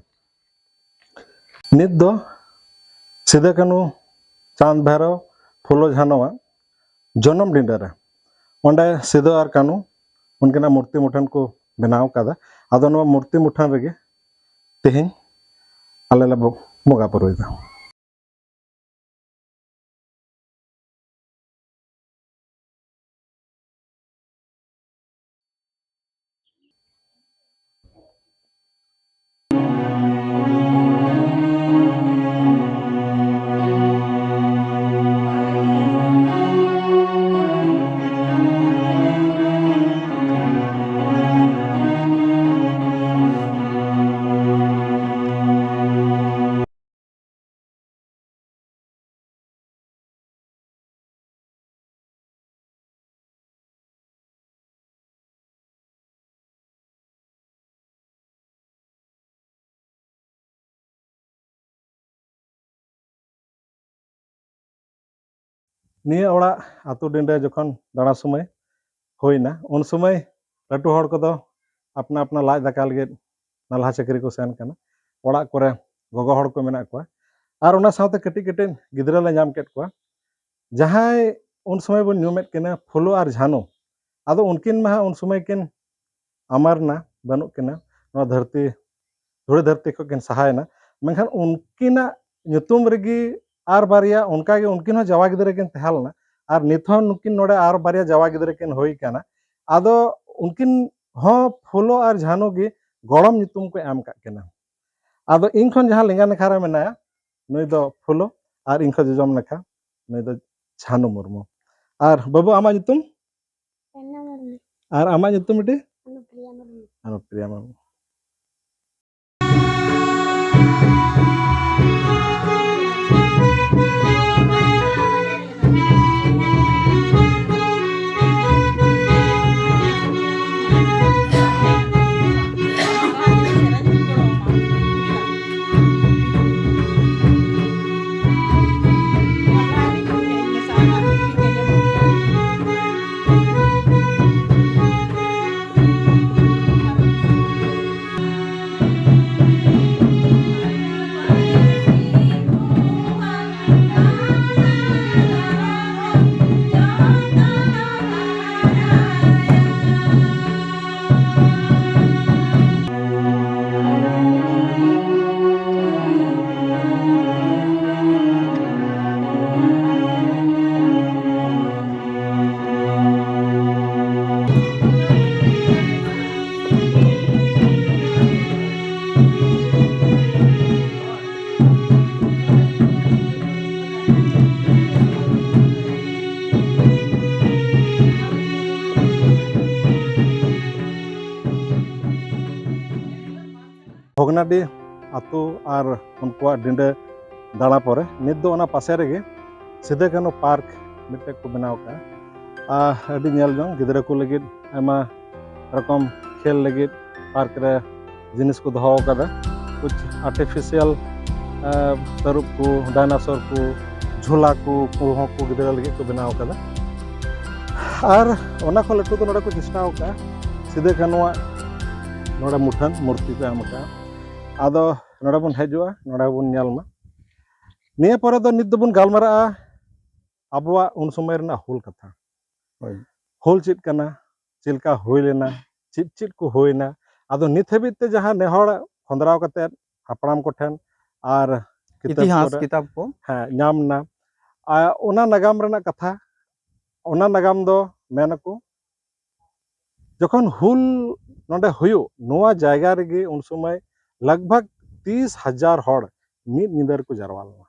ᱱᱤᱛ ᱫᱚ ᱥᱤᱫᱟᱹ ᱠᱟᱹᱱᱦᱩ, ᱪᱟᱸᱫᱽ ᱵᱷᱟᱭᱨᱳ, ᱯᱷᱩᱞᱳ ᱡᱷᱟᱱᱳᱣᱟᱜ ᱡᱚᱱᱚᱢ ᱰᱤᱸᱰᱟᱹ ᱨᱮ ᱚᱸᱰᱮ ᱥᱤᱫᱟᱹ ᱟᱨ ᱠᱟᱹᱱᱦᱩ ᱩᱱᱠᱤᱱᱟᱜ ᱢᱩᱨᱛᱤ ᱢᱩᱴᱷᱟᱹᱱ ᱠᱚ ᱵᱮᱱᱟᱣ ᱠᱟᱫᱟ᱾ ᱟᱫᱚ ᱱᱚᱣᱟ ᱢᱩᱨᱛᱤ ᱢᱩᱴᱷᱟᱹᱱ ᱨᱮᱜᱮ ᱛᱮᱦᱮᱧ ᱟᱞᱮ ᱞᱮ ᱵᱚ-, ᱵᱚᱸᱜᱟ ᱵᱩᱨᱩᱭᱮᱫᱟ᱾ ᱱᱤᱭᱟᱹ ᱚᱲᱟᱜ ᱟᱹᱛᱩ ᱰᱤᱸᱰᱟᱹ ᱡᱚᱠᱷᱚᱱ ᱫᱟᱬᱟ ᱥᱚᱢᱚᱭ ᱦᱩᱭᱱᱟ, ᱩᱱ ᱥᱚᱢᱚᱭ ᱞᱟᱹᱴᱩ ᱦᱚᱲ ᱠᱚᱫᱚ ᱟᱯᱱᱟ ᱟᱯᱱᱟ ᱞᱟᱡ ᱫᱟᱠᱟ ᱞᱟᱹᱜᱤᱫ ᱱᱟᱞᱦᱟ ᱪᱟᱹᱠᱨᱤ ᱠᱚ ᱥᱮᱱ ᱠᱟᱱᱟ᱾ ᱚᱲᱟᱜ ᱠᱚᱨᱮ ᱜᱚᱜᱚ ᱦᱚᱲ ᱠᱚ ᱢᱮᱱᱟᱜ ᱠᱚᱣᱟ, ᱟᱨ ᱚᱱᱟ ᱥᱟᱶᱛᱮ ᱠᱟᱹᱴᱤᱡ ᱠᱟᱹᱴᱤᱡ ᱜᱤᱫᱽᱨᱟᱹ ᱞᱮ ᱧᱟᱢ ᱠᱮᱫ ᱠᱚᱣᱟ, ᱡᱟᱦᱟᱸᱭ ᱩᱱ ᱥᱚᱢᱚᱭ ᱵᱚᱱ ᱧᱩᱢᱮᱫ ᱠᱤᱱᱟ ᱯᱷᱩᱞᱳ ᱟᱨ ᱡᱷᱟᱱᱩ᱾ ᱟᱫᱚ ᱩᱱᱠᱤᱱ ᱢᱟ ᱦᱟᱸᱜ ᱩᱱ ᱥᱚᱢᱚᱭ ᱠᱤᱱ ᱟᱢᱟᱨᱱᱟ, ᱵᱟᱹᱱᱩᱜ ᱠᱤᱱᱟ ᱱᱚᱣᱟ ᱫᱷᱟᱹᱨᱛᱤ, ᱫᱷᱩᱲᱤ ᱫᱷᱟᱹᱨᱛᱤ ᱠᱷᱚᱱ ᱠᱤᱱ ᱥᱟᱦᱟᱭᱮᱱᱟ᱾ ᱢᱮᱱᱠᱷᱟᱱ ᱩᱱᱠᱤᱱᱟᱜ ᱧᱩᱛᱩᱢ ᱨᱮᱜᱮ ᱟᱨ ᱵᱟᱨᱭᱟ ᱚᱱᱠᱟᱜᱮ, ᱩᱱᱠᱤᱱ ᱦᱚᱸ ᱡᱟᱣᱟ ᱜᱤᱫᱽᱨᱟᱹ ᱠᱤᱱ ᱛᱟᱦᱮᱸ ᱞᱮᱱᱟ, ᱟᱨ ᱱᱤᱛ ᱦᱚᱸ ᱱᱩᱠᱤᱱ ᱱᱚᱰᱮ ᱟᱨ ᱵᱟᱨᱭᱟ ᱡᱟᱣᱟ ᱜᱤᱫᱽᱨᱟᱹ ᱠᱤᱱ ᱦᱩᱭ ᱠᱟᱱᱟ᱾ ᱟᱫᱚ ᱩᱱᱠᱤᱱ ᱦᱚᱸ ᱯᱷᱩᱞᱳ ᱟᱨ ᱡᱷᱟᱱᱩ ᱜᱮ ᱜᱚᱲᱚᱢ ᱧᱩᱛᱩᱢ ᱠᱚ ᱮᱢ ᱠᱟᱜ ᱠᱤᱱᱟ᱾ ᱟᱫᱚ ᱤᱧ ᱠᱷᱚᱱ ᱡᱟᱦᱟᱸ ᱞᱮᱸᱜᱟ ᱱᱟᱠᱷᱟ ᱨᱮ ᱢᱮᱱᱟᱭᱟ, ᱱᱩᱭ ᱫᱚ ᱯᱷᱩᱞᱳ, ᱟᱨ ᱤᱧ ᱠᱷᱚᱱ ᱡᱚᱡᱚᱢ ᱱᱟᱠᱷᱟ, ᱱᱩᱭ ᱫᱚ ᱡᱷᱟᱱᱩ ᱢᱩᱨᱢᱩ᱾ ᱟᱨ ᱵᱟᱹᱵᱩ, ᱟᱢᱟᱜ ᱧᱩᱛᱩᱢ? ᱯᱮᱱᱟ ᱢᱩᱨᱢᱩ᱾ ᱟᱨ ᱟᱢᱟᱜ ᱧᱩᱛᱩᱢ ᱢᱤᱫᱴᱤᱡ? ᱚᱱᱩᱯᱨᱤᱭᱟ ᱢᱩᱨᱢᱩ᱾ ᱚᱱᱩᱯᱨᱤᱭᱟ ᱢᱩᱨᱢᱩ᱾ ᱵᱷᱚᱜᱽᱱᱟᱰᱤ ᱟᱹᱛᱩ ᱟᱨ ᱩᱱᱠᱩᱣᱟᱜ ᱰᱤᱸᱰᱟᱹ ᱫᱟᱬᱟ ᱯᱚᱨᱮ ᱱᱤᱛ ᱫᱚ ᱚᱱᱟ ᱯᱟᱥᱮ ᱨᱮᱜᱮ ᱥᱤᱫᱟᱹ ᱠᱟᱹᱱᱦᱩ ᱯᱟᱨᱠ ᱢᱤᱫᱴᱮᱡ ᱠᱚ ᱵᱮᱱᱟᱣ ᱠᱟᱜᱼᱟ᱾ ᱟᱨ ᱟᱹᱰᱤ ᱧᱮᱞ ᱡᱚᱝ, ᱜᱤᱫᱽᱨᱟᱹ ᱠᱚ ᱞᱟᱹᱜᱤᱫ ᱟᱭᱢᱟ ᱨᱚᱠᱚᱢ ᱠᱷᱮᱞ ᱞᱟᱹᱜᱤᱫ ᱯᱟᱨᱠ ᱨᱮ ᱡᱤᱱᱤᱥ ᱠᱚ ᱫᱚᱦᱚ ᱟᱠᱟᱫᱟ᱾ ᱠᱩᱪ ᱟᱨᱴᱤᱯᱷᱤᱥᱤᱭᱟᱞ, ᱟᱸ, ᱛᱟᱹᱨᱩᱵ ᱠᱚ, ᱰᱟᱭᱱᱟᱥᱚᱨ ᱠᱚ, ᱡᱷᱚᱞᱟ ᱠᱚ, ᱠᱚᱦᱚᱸ ᱠᱚ ᱜᱤᱫᱽᱨᱟᱹ ᱞᱟᱹᱜᱤᱫ ᱠᱚ ᱵᱮᱱᱟᱣ ᱠᱟᱫᱟ᱾ ᱟᱨ ᱚᱱᱟ ᱠᱷᱚᱱ ᱞᱟᱹᱴᱩ ᱫᱚ ᱱᱚᱰᱮ ᱠᱚ ᱪᱮᱥᱴᱟ ᱟᱠᱟᱫᱼᱟ, ᱥᱤᱫᱩ ᱠᱟᱹᱱᱩᱣᱟᱜ ᱱᱚᱰᱮ ᱢᱩᱴᱷᱟᱹᱱ ᱢᱩᱨᱛᱤ ᱠᱚ ᱮᱢ ᱟᱠᱟᱫᱼᱟ᱾ ᱟᱫᱚ ᱱᱚᱰᱮ ᱵᱚᱱ ᱦᱤᱡᱩᱜᱼᱟ, ᱱᱚᱰᱮ ᱵᱚᱱ ᱧᱮᱞ ᱢᱟ᱾ ᱱᱤᱭᱟᱹ ᱯᱚᱨᱮ ᱫᱚ ᱱᱤᱛ ᱫᱚᱵᱚᱱ ᱜᱟᱞᱢᱟᱨᱟᱜᱼᱟ ᱟᱵᱚᱣᱟᱜ ᱩᱱ ᱥᱚᱢᱚᱭ ᱨᱮᱱᱟᱜ ᱦᱩᱞ ᱠᱟᱛᱷᱟ᱾ ᱦᱳᱭ᱾ ᱦᱩᱞ ᱪᱮᱫ ᱠᱟᱱᱟ, ᱪᱮᱫ ᱞᱮᱠᱟ ᱦᱩᱭ ᱞᱮᱱᱟ, ᱪᱮᱫ ᱪᱮᱫ ᱠᱚ ᱦᱩᱭᱱᱟ, ᱟᱫᱚ ᱱᱤᱛ ᱦᱟᱹᱵᱤᱡ ᱛᱮ ᱡᱟᱦᱟᱸ ᱱᱮᱦᱚᱲ ᱠᱷᱚᱸᱫᱽᱨᱟᱣ ᱠᱟᱛᱮᱫ ᱦᱟᱯᱲᱟᱢ ᱠᱚᱴᱷᱮᱱ ᱟᱨ ᱠᱤᱛᱟᱹᱵ ᱤᱛᱤᱦᱟᱥ ᱠᱚᱨᱮ, ᱠᱤᱛᱟᱵ ᱠᱚ᱾ ᱦᱮᱸ, ᱧᱟᱢ ᱮᱱᱟ᱾ ᱟᱨ ᱚᱱᱟ ᱱᱟᱜᱟᱢ ᱨᱮᱱᱟᱜ ᱠᱟᱛᱷᱟ, ᱚᱱᱟ ᱱᱟᱜᱟᱢ ᱫᱚ ᱢᱮᱱ ᱟᱠᱚ, ᱡᱚᱠᱷᱚᱱ ᱦᱩᱞ ᱱᱚᱰᱮ ᱦᱩᱭᱩᱜ, ᱱᱚᱣᱟ ᱡᱟᱭᱜᱟ ᱨᱮᱜᱮ ᱩᱱ ᱥᱚᱢᱚᱭ ᱞᱟᱜᱽ ᱵᱷᱟᱜᱽ ᱛᱤᱥ ᱦᱟᱡᱟᱨ ᱦᱚᱲ ᱢᱤᱫ ᱧᱤᱫᱟᱹ ᱨᱮᱠᱚ ᱡᱟᱨᱣᱟ ᱞᱮᱱᱟ᱾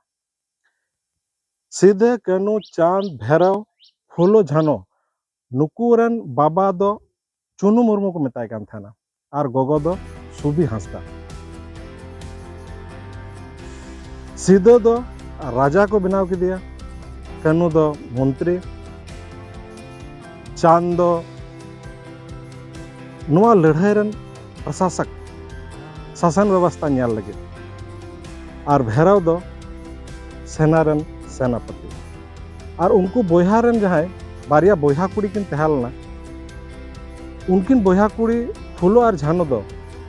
ᱥᱤᱫᱟᱹ, ᱠᱟᱹᱱᱩ, ᱪᱟᱸᱫᱽ, ᱵᱷᱮᱨᱚᱣ, ᱯᱷᱩᱞᱳ, ᱡᱷᱟᱱᱚ, ᱱᱩᱠᱩ ᱨᱮᱱ ᱵᱟᱵᱟ ᱫᱚ ᱪᱩᱱᱩ ᱢᱩᱨᱢᱩ ᱠᱚ ᱢᱮᱛᱟᱭ ᱠᱟᱱ ᱛᱟᱦᱮᱱᱟ ᱟᱨ ᱜᱚᱜᱚ ᱫᱚ ᱥᱩᱵᱤ ᱦᱟᱸᱥᱫᱟ᱾ ᱥᱤᱫᱟᱹ ᱫᱚ ᱨᱟᱡᱟ ᱠᱚ ᱵᱮᱱᱟᱣ ᱠᱮᱫᱮᱭᱟ, ᱠᱟᱹᱱᱩ ᱫᱚ ᱢᱚᱱᱛᱨᱤ, ᱪᱟᱸᱫᱽ ᱫᱚ ᱱᱚᱣᱟ ᱞᱟᱹᱲᱦᱟᱹᱭ ᱨᱮᱱ ᱯᱨᱚᱥᱟᱥᱚᱠ, ᱥᱟᱥᱚᱱ ᱵᱮᱵᱚᱥᱛᱷᱟ ᱧᱮᱞ ᱞᱟᱹᱜᱤᱫ, ᱟᱨ ᱵᱷᱮᱨᱟᱣ ᱫᱚ ᱥᱮᱱᱟ ᱨᱮᱱ ᱥᱮᱱᱟᱯᱚᱛᱤ᱾ ᱟᱨ ᱩᱱᱠᱩ ᱵᱚᱭᱦᱟ ᱨᱮᱱ ᱡᱟᱦᱟᱸᱭ ᱵᱟᱨᱭᱟ ᱵᱚᱭᱦᱟ ᱠᱩᱲᱤ ᱠᱤᱱ ᱛᱟᱦᱮᱸ ᱞᱮᱱᱟ, ᱩᱱᱠᱤᱱ ᱵᱚᱭᱦᱟ ᱠᱩᱲᱤ ᱯᱷᱩᱞᱳ ᱟᱨ ᱡᱷᱟᱱᱚ ᱫᱚ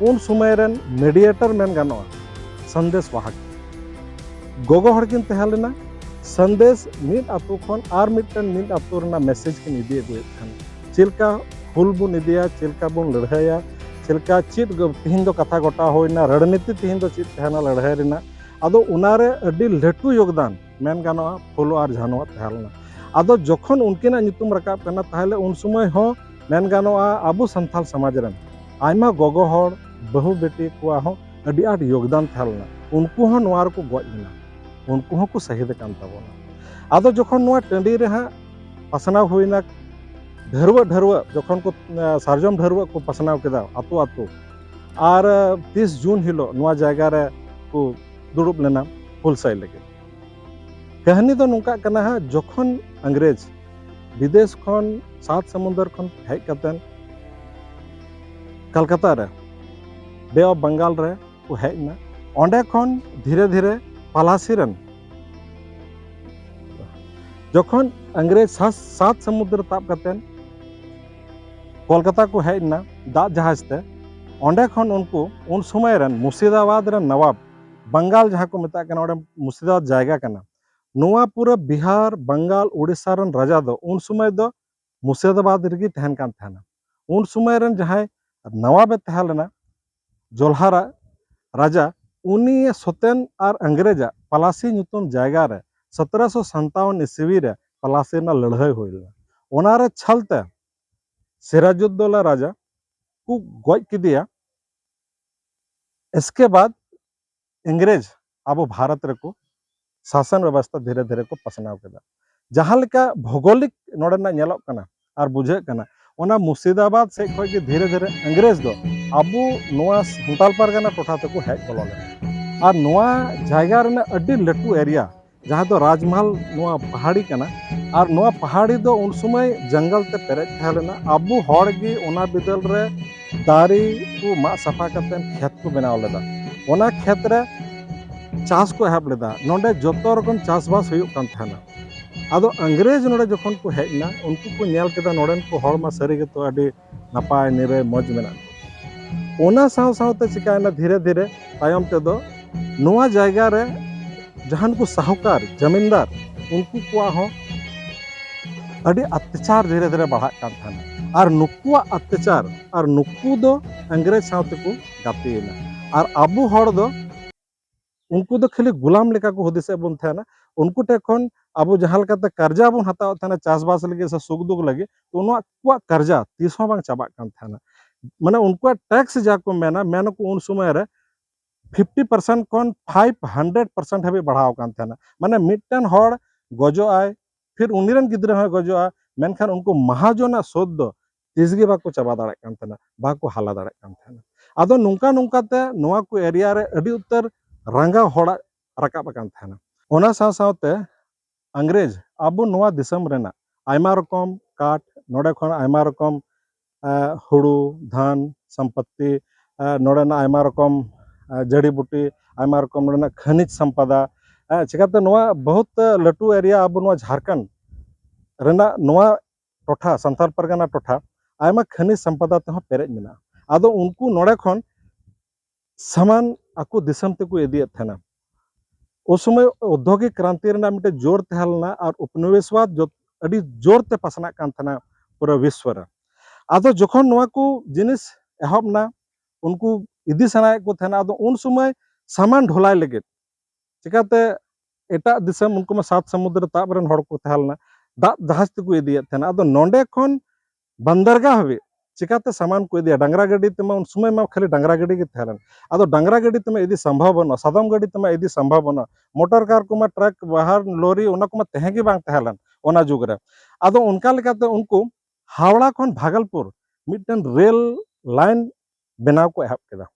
ᱩᱱ ᱥᱚᱢᱚᱭ ᱨᱮᱱ ᱢᱤᱰᱤᱭᱮᱴᱚᱨ ᱢᱮᱱ ᱜᱟᱱᱚᱜᱼᱟ, ᱥᱟᱸᱫᱮᱥ ᱵᱟᱦᱚᱠ᱾ ᱜᱚᱜᱚ ᱦᱚᱲ ᱠᱤᱱ ᱛᱟᱦᱮᱸ ᱞᱮᱱᱟ, ᱥᱟᱸᱫᱮᱥ ᱢᱤᱫ ᱟᱹᱛᱩ ᱠᱷᱚᱱ ᱟᱨ ᱢᱤᱫᱴᱮᱱ ᱢᱤᱫ ᱟᱹᱛᱩ ᱨᱮᱱᱟᱜ ᱢᱮᱥᱮᱡᱽ ᱠᱤᱱ ᱤᱫᱤ ᱟᱹᱜᱩᱭᱮᱫ ᱛᱟᱦᱮᱱᱟ᱾ ᱪᱮᱫ ᱞᱮᱠᱟ ᱦᱩᱞ ᱵᱚᱱ ᱤᱫᱤᱭᱟ, ᱪᱮᱫ ᱞᱮᱠᱟ ᱵᱚᱱ ᱞᱟᱹᱲᱦᱟᱹᱭᱟ, ᱪᱮᱫ ᱞᱮᱠᱟ ᱪᱮᱫ ᱜᱚ-, ᱛᱤᱦᱤᱧ ᱫᱚ ᱠᱟᱛᱷᱟ ᱜᱚᱴᱟ ᱦᱩᱭᱱᱟ, ᱨᱚᱲᱱᱤᱛᱤ ᱛᱤᱦᱤᱧ ᱫᱚ ᱪᱮᱫ ᱛᱟᱦᱮᱱᱟ ᱞᱟᱹᱲᱦᱟᱹᱭ ᱨᱮᱱᱟᱜ᱾ ᱟᱫᱚ ᱚᱱᱟᱨᱮ ᱟᱹᱰᱤ ᱞᱟᱹᱴᱩ ᱭᱳᱜᱽᱫᱟᱱ ᱢᱮᱱ ᱜᱟᱱᱚᱜᱼᱟ ᱯᱷᱩᱞᱳ ᱟᱨ ᱡᱷᱟᱱᱚᱣᱟᱜ ᱛᱟᱦᱮᱸ ᱞᱮᱱᱟ᱾ ᱟᱫᱚ ᱡᱚᱠᱷᱚᱱ ᱩᱱᱠᱤᱱᱟᱜ ᱧᱩᱛᱩᱢ ᱨᱟᱠᱟᱵ ᱠᱟᱱᱟ, ᱛᱟᱦᱚᱞᱮ ᱩᱱ ᱥᱚᱢᱚᱭ ᱦᱚᱸ ᱢᱮᱱ ᱜᱟᱱᱚᱜᱼᱟ ᱟᱵᱚ ᱥᱟᱱᱛᱟᱲ ᱥᱚᱢᱟᱡᱽ ᱨᱮᱱ ᱟᱭᱢᱟ ᱜᱚᱜᱚ ᱦᱚᱲ, ᱵᱟᱹᱦᱩ ᱵᱤᱴᱤ ᱠᱚᱣᱟᱜ ᱦᱚᱸ ᱟᱹᱰᱤ ᱟᱸᱴ ᱭᱳᱜᱽᱫᱟᱱ ᱛᱟᱦᱮᱸ ᱞᱮᱱᱟ᱾ ᱩᱱᱠᱩ ᱦᱚᱸ ᱱᱚᱣᱟ ᱨᱮᱠᱚ ᱜᱚᱡ ᱞᱮᱱᱟ, ᱩᱱᱠᱩ ᱦᱚᱸᱠᱚ ᱥᱟᱹᱦᱤᱫ ᱟᱠᱟᱱ ᱛᱟᱵᱚᱱᱟ᱾ ᱟᱫᱚ ᱡᱚᱠᱷᱚᱱ ᱱᱚᱣᱟ ᱴᱟᱺᱰᱤ ᱨᱮ ᱦᱟᱸᱜ ᱯᱟᱥᱱᱟᱣ ᱦᱩᱭᱱᱟ, ᱰᱷᱟᱹᱨᱣᱟᱹᱜ ᱰᱷᱟᱹᱨᱣᱟᱹᱜ ᱡᱚᱠᱷᱚᱱ ᱠᱚ, ᱮ, ᱥᱟᱨᱡᱚᱢ ᱰᱷᱟᱹᱨᱣᱟᱹᱜ ᱠᱚ ᱯᱟᱥᱱᱟᱣ ᱠᱮᱫᱟ ᱟᱛᱳ ᱟᱛᱳ, ᱟᱨ, ᱮ, ᱛᱤᱥ ᱡᱩᱱ ᱦᱤᱞᱳᱜ ᱱᱚᱣᱟ ᱡᱟᱭᱜᱟ ᱨᱮ ᱠᱚ ᱫᱩᱲᱩᱵ ᱞᱮᱱᱟ ᱦᱩᱞᱥᱟᱹᱭ ᱞᱟᱹᱜᱤᱫ᱾ ᱠᱟᱹᱦᱱᱤ ᱫᱚ ᱱᱚᱝᱠᱟᱜ ᱠᱟᱱᱟ ᱦᱟᱸᱜ, ᱡᱚᱠᱷᱚᱱ ᱤᱝᱨᱮᱡᱽ ᱵᱤᱫᱮᱥ ᱠᱷᱚᱱ, ᱥᱟᱛ ᱥᱚᱢᱩᱫᱚᱨ ᱠᱷᱚᱱ ᱦᱮᱡ ᱠᱟᱛᱮᱱ ᱠᱟᱞᱠᱟᱛᱟ ᱨᱮ, ᱵᱮ ᱚᱯᱷ ᱵᱟᱝᱜᱟᱞ ᱨᱮ ᱠᱚ ᱦᱮᱡ ᱮᱱᱟ, ᱚᱸᱰᱮ ᱠᱷᱚᱱ ᱫᱷᱤᱨᱮ ᱫᱷᱤᱨᱮ ᱯᱟᱞᱟᱥᱤ ᱨᱮᱱ ᱡᱚᱠᱷᱚᱱ ᱤᱝᱨᱮᱡᱽ ᱥᱟᱛ ᱥᱟᱛ ᱥᱟᱹᱢᱩᱫᱨᱚ ᱛᱟᱵ ᱠᱟᱛᱮ ᱠᱳᱞᱠᱟᱛᱟ ᱠᱚ ᱦᱮᱡ ᱮᱱᱟ ᱫᱟᱜ ᱡᱟᱦᱟᱡᱽ ᱛᱮ, ᱚᱸᱰᱮ ᱠᱷᱚᱱ ᱩᱱᱠᱩ ᱩᱱ ᱥᱚᱢᱚᱭ ᱨᱮᱱ ᱢᱩᱨᱥᱤᱫᱟᱵᱟᱫᱽ ᱨᱮᱱ ᱱᱟᱣᱟᱵ, ᱵᱟᱝᱜᱟᱞ ᱡᱟᱦᱟᱸ ᱠᱚ ᱢᱮᱛᱟᱜ ᱠᱟᱱᱟ, ᱚᱸᱰᱮ ᱢᱩᱨᱥᱤᱫᱟᱵᱟᱫᱽ ᱡᱟᱭᱜᱟ ᱠᱟᱱᱟ, ᱱᱚᱣᱟ ᱯᱩᱨᱟᱹ ᱵᱤᱦᱟᱨ, ᱵᱟᱝᱜᱟᱞ, ᱩᱲᱤᱥᱥᱟ ᱨᱮᱱ ᱨᱟᱡᱟ ᱫᱚ ᱩᱱ ᱥᱚᱢᱚᱭ ᱫᱚ ᱢᱩᱨᱥᱤᱫᱟᱵᱟᱫᱽ ᱨᱮᱜᱮ ᱛᱟᱦᱮᱱ ᱠᱟᱱ ᱛᱟᱦᱮᱱᱟ᱾ ᱩᱱ ᱥᱚᱢᱚᱭ ᱨᱮᱱ ᱡᱟᱦᱟᱸᱭ ᱱᱟᱣᱟᱵᱮ ᱛᱟᱦᱮᱸ ᱞᱮᱱᱟ, ᱡᱚᱞᱦᱟᱨᱟ ᱨᱟᱡᱟ, ᱩᱱᱤ ᱥᱚᱛᱮᱱ ᱟᱨ ᱤᱝᱨᱮᱡᱟᱜ ᱯᱟᱞᱟᱥᱤ ᱧᱩᱛᱩᱢ ᱡᱟᱭᱜᱟ ᱨᱮ ᱥᱚᱛᱨᱚᱥᱚ ᱥᱟᱱᱛᱟᱣᱚᱱ ᱤᱥᱣᱤ ᱨᱮ ᱯᱟᱞᱟᱥᱤ ᱨᱮᱱᱟᱜ ᱞᱟᱹᱲᱦᱟᱹᱭ ᱦᱩᱭ ᱞᱮᱱᱟ᱾ ᱚᱱᱟᱨᱮ ᱪᱷᱟᱞᱛᱮ ᱥᱤᱨᱟᱡᱩᱫᱽᱫᱚᱞᱟ ᱨᱟᱡᱟ ᱠᱚ ᱜᱚᱡ ᱠᱮᱫᱮᱭᱟ᱾ ᱤᱥᱠᱮ ᱵᱟᱫ ᱤᱝᱨᱮᱡᱽ ᱟᱵᱚ ᱵᱷᱟᱨᱚᱛ ᱨᱮᱠᱚ ᱥᱟᱥᱚᱱ ᱵᱮᱵᱚᱥᱛᱷᱟ ᱫᱷᱤᱨᱮ ᱫᱷᱤᱨᱮ ᱠᱚ ᱯᱟᱥᱱᱟᱣ ᱠᱮᱫᱟ᱾ ᱡᱟᱦᱟᱸ ᱞᱮᱠᱟ ᱵᱷᱳᱜᱳᱞᱤᱠ ᱱᱚᱰᱮᱱᱟᱜ ᱧᱮᱞᱚᱜ ᱠᱟᱱᱟ ᱟᱨ ᱵᱩᱡᱷᱟᱹᱜ ᱠᱟᱱᱟ, ᱚᱱᱟ ᱢᱩᱨᱥᱤᱫᱟᱵᱟᱫᱽ ᱥᱮᱫ ᱠᱷᱚᱱ ᱜᱮ ᱫᱷᱤᱨᱮ ᱫᱷᱤᱨᱮ ᱤᱝᱨᱮᱡᱽ ᱫᱚ ᱟᱵᱚ ᱱᱚᱣᱟ ᱥᱟᱱᱛᱟᱞ ᱯᱟᱨᱜᱟᱱᱟ ᱴᱚᱴᱷᱟ ᱛᱮᱠᱚ ᱦᱮᱡ ᱵᱚᱞᱚ ᱞᱮᱱᱟ᱾ ᱟᱨ ᱱᱚᱣᱟ ᱡᱟᱭᱜᱟ ᱨᱮᱱᱟᱜ ᱟᱹᱰᱤ ᱞᱟᱹᱴᱩ ᱮᱨᱤᱭᱟ, ᱡᱟᱦᱟᱸ ᱫᱚ ᱨᱟᱡᱽᱢᱟᱦᱟᱞ ᱱᱚᱣᱟ ᱯᱟᱦᱟᱲᱤ ᱠᱟᱱᱟ, ᱟᱨ ᱱᱚᱣᱟ ᱯᱟᱦᱟᱲᱤ ᱫᱚ ᱩᱱ ᱥᱚᱢᱚᱭ ᱡᱚᱝᱜᱚᱞ ᱛᱮ ᱯᱮᱨᱮᱡ ᱛᱟᱦᱮᱸ ᱞᱮᱱᱟ᱾ ᱟᱵᱚ ᱦᱚᱲ ᱜᱮ ᱚᱱᱟ ᱵᱤᱫᱟᱹᱞ ᱨᱮ ᱫᱟᱨᱮ ᱠᱚ ᱢᱟᱜ ᱥᱟᱯᱷᱟ ᱠᱟᱛᱮ ᱠᱷᱮᱛ ᱠᱚ ᱵᱮᱱᱟᱣ ᱞᱮᱫᱟ᱾ ᱚᱱᱟ ᱠᱷᱮᱛ ᱨᱮ ᱪᱟᱥ ᱠᱚ ᱮᱦᱚᱵ ᱞᱮᱫᱟ᱾ ᱱᱚᱰᱮ ᱡᱚᱛᱚ ᱨᱚᱠᱚᱢ ᱪᱟᱥᱵᱟᱥ ᱦᱩᱭᱩᱜ ᱠᱟᱱ ᱛᱟᱦᱮᱱᱟ᱾ ᱟᱫᱚ ᱤᱝᱨᱮᱡᱽ ᱱᱚᱰᱮ ᱡᱚᱠᱷᱚᱱ ᱠᱚ ᱦᱮᱡ ᱮᱱᱟ, ᱩᱱᱠᱩ ᱠᱚ ᱧᱮᱞ ᱠᱮᱫᱟ ᱱᱚᱰᱮᱱ ᱠᱚ ᱦᱚᱲ ᱢᱟ ᱥᱟᱹᱨᱤ ᱜᱮᱛᱚ ᱟᱹᱰᱤ ᱱᱟᱯᱟᱭ ᱱᱤᱨᱟᱹᱭ ᱢᱚᱡᱽ ᱢᱮᱱᱟᱜ ᱠᱚᱣᱟ᱾ ᱚᱱᱟ ᱥᱟᱶ ᱥᱟᱶᱛᱮ ᱪᱤᱠᱟᱭᱮᱱᱟ, ᱫᱷᱤᱨᱮ ᱫᱷᱤᱨᱮ ᱛᱟᱭᱚᱢ ᱛᱮᱫᱚ ᱱᱚᱣᱟ ᱡᱟᱭᱜᱟ ᱨᱮ ᱡᱟᱦᱟᱸ ᱱᱩᱠᱩ ᱥᱟᱦᱩᱠᱟᱨ, ᱡᱟᱢᱤᱱᱫᱟᱨ, ᱩᱱᱠᱩ ᱠᱚᱣᱟᱜ ᱦᱚᱸ ᱟᱹᱰᱤ ᱚᱛᱛᱟᱪᱟᱨ ᱫᱷᱤᱨᱮ ᱫᱷᱤᱨᱮ ᱵᱟᱲᱦᱟᱜ ᱠᱟᱱ ᱛᱟᱦᱮᱱᱟ᱾ ᱟᱨ ᱱᱩᱠᱩᱣᱟᱜ ᱚᱛᱛᱟᱪᱟᱨ, ᱟᱨ ᱱᱩᱠᱩ ᱫᱚ ᱤᱝᱨᱮᱡᱽ ᱥᱟᱶ ᱛᱮᱠᱚ ᱜᱟᱛᱮᱭᱮᱱᱟ᱾ ᱟᱨ ᱟᱵᱚ ᱦᱚᱲ ᱫᱚ ᱩᱱᱠᱩ ᱫᱚ ᱠᱷᱟᱹᱞᱤ ᱜᱩᱞᱟᱢ ᱞᱮᱠᱟ ᱠᱚ ᱦᱩᱫᱤᱥᱮᱫ ᱵᱚᱱ ᱛᱟᱦᱮᱱᱟ᱾ ᱩᱱᱠᱩ ᱴᱷᱮᱱ ᱠᱷᱚᱱ ᱟᱵᱚ ᱡᱟᱦᱟᱸ ᱞᱮᱠᱟᱛᱮ ᱠᱟᱨᱡᱟ ᱵᱚᱱ ᱦᱟᱛᱟᱣᱮᱫ ᱛᱟᱦᱮᱱᱟ ᱪᱟᱥᱵᱟᱥ ᱞᱟᱹᱜᱤᱫ ᱥᱮ ᱥᱩᱠ ᱫᱩᱠ ᱞᱟᱹᱜᱤᱫ, ᱛᱚ ᱱᱚᱣᱟ ᱠᱚᱣᱟᱜ ᱠᱟᱨᱡᱟ ᱛᱤᱥ ᱦᱚᱸ ᱵᱟᱝ ᱪᱟᱵᱟᱜ ᱠᱟᱱ ᱛᱟᱦᱮᱱᱟ᱾ ᱢᱟᱱᱮ ᱩᱱᱠᱩᱣᱟᱜ ᱴᱮᱠᱥ ᱡᱟ ᱠᱚ ᱢᱮᱱᱟ, ᱢᱮᱱ ᱟᱠᱚ ᱩᱱ ᱥᱚᱢᱚᱭ ᱨᱮ ᱯᱷᱤᱯᱴᱤ ᱯᱟᱨᱥᱮᱱᱴ ᱠᱷᱚᱱ ᱯᱷᱟᱭᱤᱵᱷ ᱦᱟᱱᱰᱨᱮᱰ ᱯᱟᱨᱥᱮᱱᱴ ᱦᱟᱹᱵᱤᱡ ᱵᱟᱲᱦᱟᱣ ᱟᱠᱟᱱ ᱛᱟᱦᱮᱱᱟ᱾ ᱢᱟᱱᱮ ᱢᱤᱫᱴᱮᱱ ᱦᱚᱲ ᱜᱚᱡᱚᱜᱼᱟᱭ, ᱯᱷᱤᱨ ᱩᱱᱤ ᱨᱮᱱ ᱜᱤᱫᱽᱨᱟᱹ ᱦᱚᱸᱭ ᱜᱚᱡᱚᱜᱼᱟ, ᱢᱮᱱᱠᱷᱟᱱ ᱩᱱᱠᱩ ᱢᱟᱦᱟᱡᱚᱱᱟᱜ ᱥᱳᱫ ᱫᱚ ᱛᱤᱥ ᱜᱮ ᱵᱟᱠᱚ ᱪᱟᱵᱟ ᱫᱟᱲᱮᱭᱟᱜ ᱠᱟᱱ ᱛᱟᱦᱮᱱᱟ, ᱵᱟᱠᱚ ᱦᱟᱞᱟ ᱫᱟᱲᱮᱭᱟᱜ ᱠᱟᱱ ᱛᱟᱦᱮᱱᱟ᱾ ᱟᱫᱚ ᱱᱚᱝᱠᱟ ᱱᱚᱝᱠᱟ ᱛᱮ ᱱᱚᱣᱟ ᱠᱚ ᱮᱨᱤᱭᱟ ᱨᱮ ᱟᱹᱰᱤ ᱩᱛᱟᱹᱨ ᱨᱟᱸᱜᱟᱣ ᱦᱚᱲᱟᱜ ᱨᱟᱠᱟᱵ ᱟᱠᱟᱱ ᱛᱟᱦᱮᱱᱟ᱾ ᱚᱱᱟ ᱥᱟᱶ ᱥᱟᱶᱛᱮ ᱤᱝᱨᱮᱡᱽ ᱟᱵᱚ ᱱᱚᱣᱟ ᱫᱤᱥᱚᱢ ᱨᱮᱱᱟᱜ ᱟᱭᱢᱟ ᱨᱚᱠᱚᱢ ᱠᱟᱴ, ᱱᱚᱰᱮ ᱠᱷᱚᱱ ᱟᱭᱢᱟ ᱨᱚᱠᱚᱢ, ᱮ, ᱦᱩᱲᱩ, ᱫᱷᱟᱱ, ᱥᱚᱢᱯᱚᱛᱛᱤ, ᱮ, ᱱᱚᱰᱮᱱᱟᱜ ᱟᱭᱢᱟ ᱨᱚᱠᱚᱢ, ᱮ, ᱡᱟᱹᱲᱤ ᱵᱩᱴᱤ, ᱟᱭᱢᱟ ᱨᱚᱠᱚᱢ ᱱᱚᱰᱮᱱᱟᱜ ᱠᱷᱟᱱᱤᱡᱽ ᱥᱚᱢᱯᱚᱫᱟ, ᱦᱮᱸ, ᱪᱤᱠᱟᱹᱛᱮ ᱱᱚᱣᱟ ᱵᱚᱦᱩᱛ ᱞᱟᱹᱴᱩ ᱮᱨᱤᱭᱟ ᱟᱵᱚ ᱱᱚᱣᱟ ᱡᱷᱟᱲᱠᱷᱚᱸᱰ ᱨᱮᱱᱟᱜ ᱱᱚᱣᱟ ᱴᱚᱴᱷᱟ, ᱥᱟᱱᱛᱟᱲ ᱯᱟᱨᱜᱟᱱᱟ ᱴᱚᱴᱷᱟ, ᱟᱭᱢᱟ ᱠᱷᱟᱹᱱᱤᱡᱽ ᱥᱚᱢᱯᱚᱫᱟ ᱛᱮᱦᱚᱸ ᱯᱮᱨᱮᱡ ᱢᱮᱱᱟᱜᱼᱟ᱾ ᱟᱫᱚ ᱩᱱᱠᱩ ᱱᱚᱰᱮ ᱠᱷᱚᱱ ᱥᱟᱢᱟᱱ ᱟᱠᱚ ᱫᱤᱥᱚᱢ ᱛᱮᱠᱚ ᱤᱫᱤᱭᱮᱫ ᱛᱟᱦᱮᱱᱟ᱾ ᱩᱱ ᱥᱚᱢᱚᱭ ᱳᱫᱽᱭᱳᱜᱤᱠ ᱠᱨᱟᱱᱛᱤ ᱨᱮᱱᱟᱜ ᱢᱤᱫᱴᱮᱱ ᱡᱳᱨ ᱛᱟᱦᱮᱸ ᱞᱮᱱᱟ ᱟᱨ ᱩᱯᱱᱤᱵᱮᱥᱣᱟᱫ ᱡᱚᱛ-, ᱟᱹᱰᱤ ᱡᱳᱨ ᱛᱮ ᱯᱟᱥᱱᱟᱜ ᱠᱟᱱ ᱛᱟᱦᱮᱱᱟ ᱯᱩᱨᱟᱹ ᱵᱤᱥᱣᱚ ᱨᱮ᱾ ᱟᱫᱚ ᱡᱚᱠᱷᱚᱱ ᱱᱚᱣᱟ ᱠᱚ ᱡᱤᱱᱤᱥ ᱮᱦᱚᱵ ᱮᱱᱟ, ᱩᱱᱠᱩ ᱤᱫᱤ ᱥᱟᱱᱟᱭᱮᱫ ᱠᱚ ᱛᱟᱦᱮᱱᱟ, ᱟᱫᱚ ᱩᱱ ᱥᱚᱢᱚᱭ ᱥᱟᱢᱟᱱ ᱰᱷᱚᱞᱟᱭ ᱞᱟᱹᱜᱤᱫ ᱪᱤᱠᱟᱹᱛᱮ ᱮᱴᱟᱜ ᱫᱤᱥᱚᱢ, ᱩᱱᱠᱩ ᱢᱟ ᱥᱟᱛ ᱥᱟᱹᱢᱩᱫᱨᱚ ᱛᱟᱵ ᱨᱮᱱ ᱦᱚᱲ ᱠᱚ ᱛᱟᱦᱮᱸ ᱞᱮᱱᱟ, ᱫᱟᱜ ᱡᱟᱦᱟᱡᱽ ᱛᱮᱠᱚ ᱤᱫᱤᱭᱮᱫ ᱛᱟᱦᱮᱱᱟ᱾ ᱟᱫᱚ ᱱᱚᱰᱮ ᱠᱷᱚᱱ ᱵᱟᱱᱫᱟᱨᱜᱟᱦ ᱦᱟᱹᱵᱤᱡ ᱪᱤᱠᱟᱹᱛᱮ ᱥᱟᱢᱟᱱ ᱠᱚ ᱤᱫᱤᱭᱟ? ᱰᱟᱝᱨᱟ ᱜᱟᱹᱰᱤ ᱛᱮᱢᱟ ᱩᱱ ᱥᱚᱢᱚᱭ ᱢᱟ ᱠᱷᱟᱹᱞᱤ ᱰᱟᱝᱨᱟ ᱜᱟᱹᱰᱤ ᱜᱮ ᱛᱟᱦᱮᱸ ᱞᱮᱱ᱾ ᱟᱫᱚ ᱰᱟᱝᱨᱟ ᱜᱟᱹᱰᱤ ᱛᱮᱢᱟ ᱤᱫᱤ ᱥᱚᱢᱵᱷᱚᱵ ᱵᱟᱹᱱᱩᱜᱼᱟ, ᱥᱟᱫᱚᱢ ᱜᱟᱹᱰᱤ ᱛᱮᱢᱟ ᱤᱫᱤ ᱥᱚᱢᱵᱷᱚᱵ ᱵᱟᱹᱱᱩᱜᱼᱟ, ᱢᱚᱴᱚᱨ ᱠᱟᱨ ᱠᱚᱢᱟ, ᱴᱨᱟᱠ, ᱵᱟᱦᱟᱨ, ᱞᱚᱨᱤ, ᱚᱱᱟ ᱠᱚᱢᱟ ᱛᱟᱦᱮᱸ ᱜᱮ ᱵᱟᱝ ᱛᱟᱦᱮᱸ ᱞᱮᱱ ᱚᱱᱟ ᱡᱩᱜᱽ ᱨᱮ᱾ ᱟᱫᱚ ᱚᱱᱠᱟ ᱞᱮᱠᱟᱛᱮ ᱩᱱᱠᱩ ᱦᱟᱣᱲᱟ ᱠᱷᱚᱱ ᱵᱷᱟᱜᱚᱞᱯᱩᱨ ᱢᱤᱫᱴᱮᱱ ᱨᱮᱞ ᱞᱟᱭᱤᱱ ᱵᱮᱱᱟᱣ ᱠᱚ ᱮᱦᱚᱵ ᱠᱮᱫᱟ᱾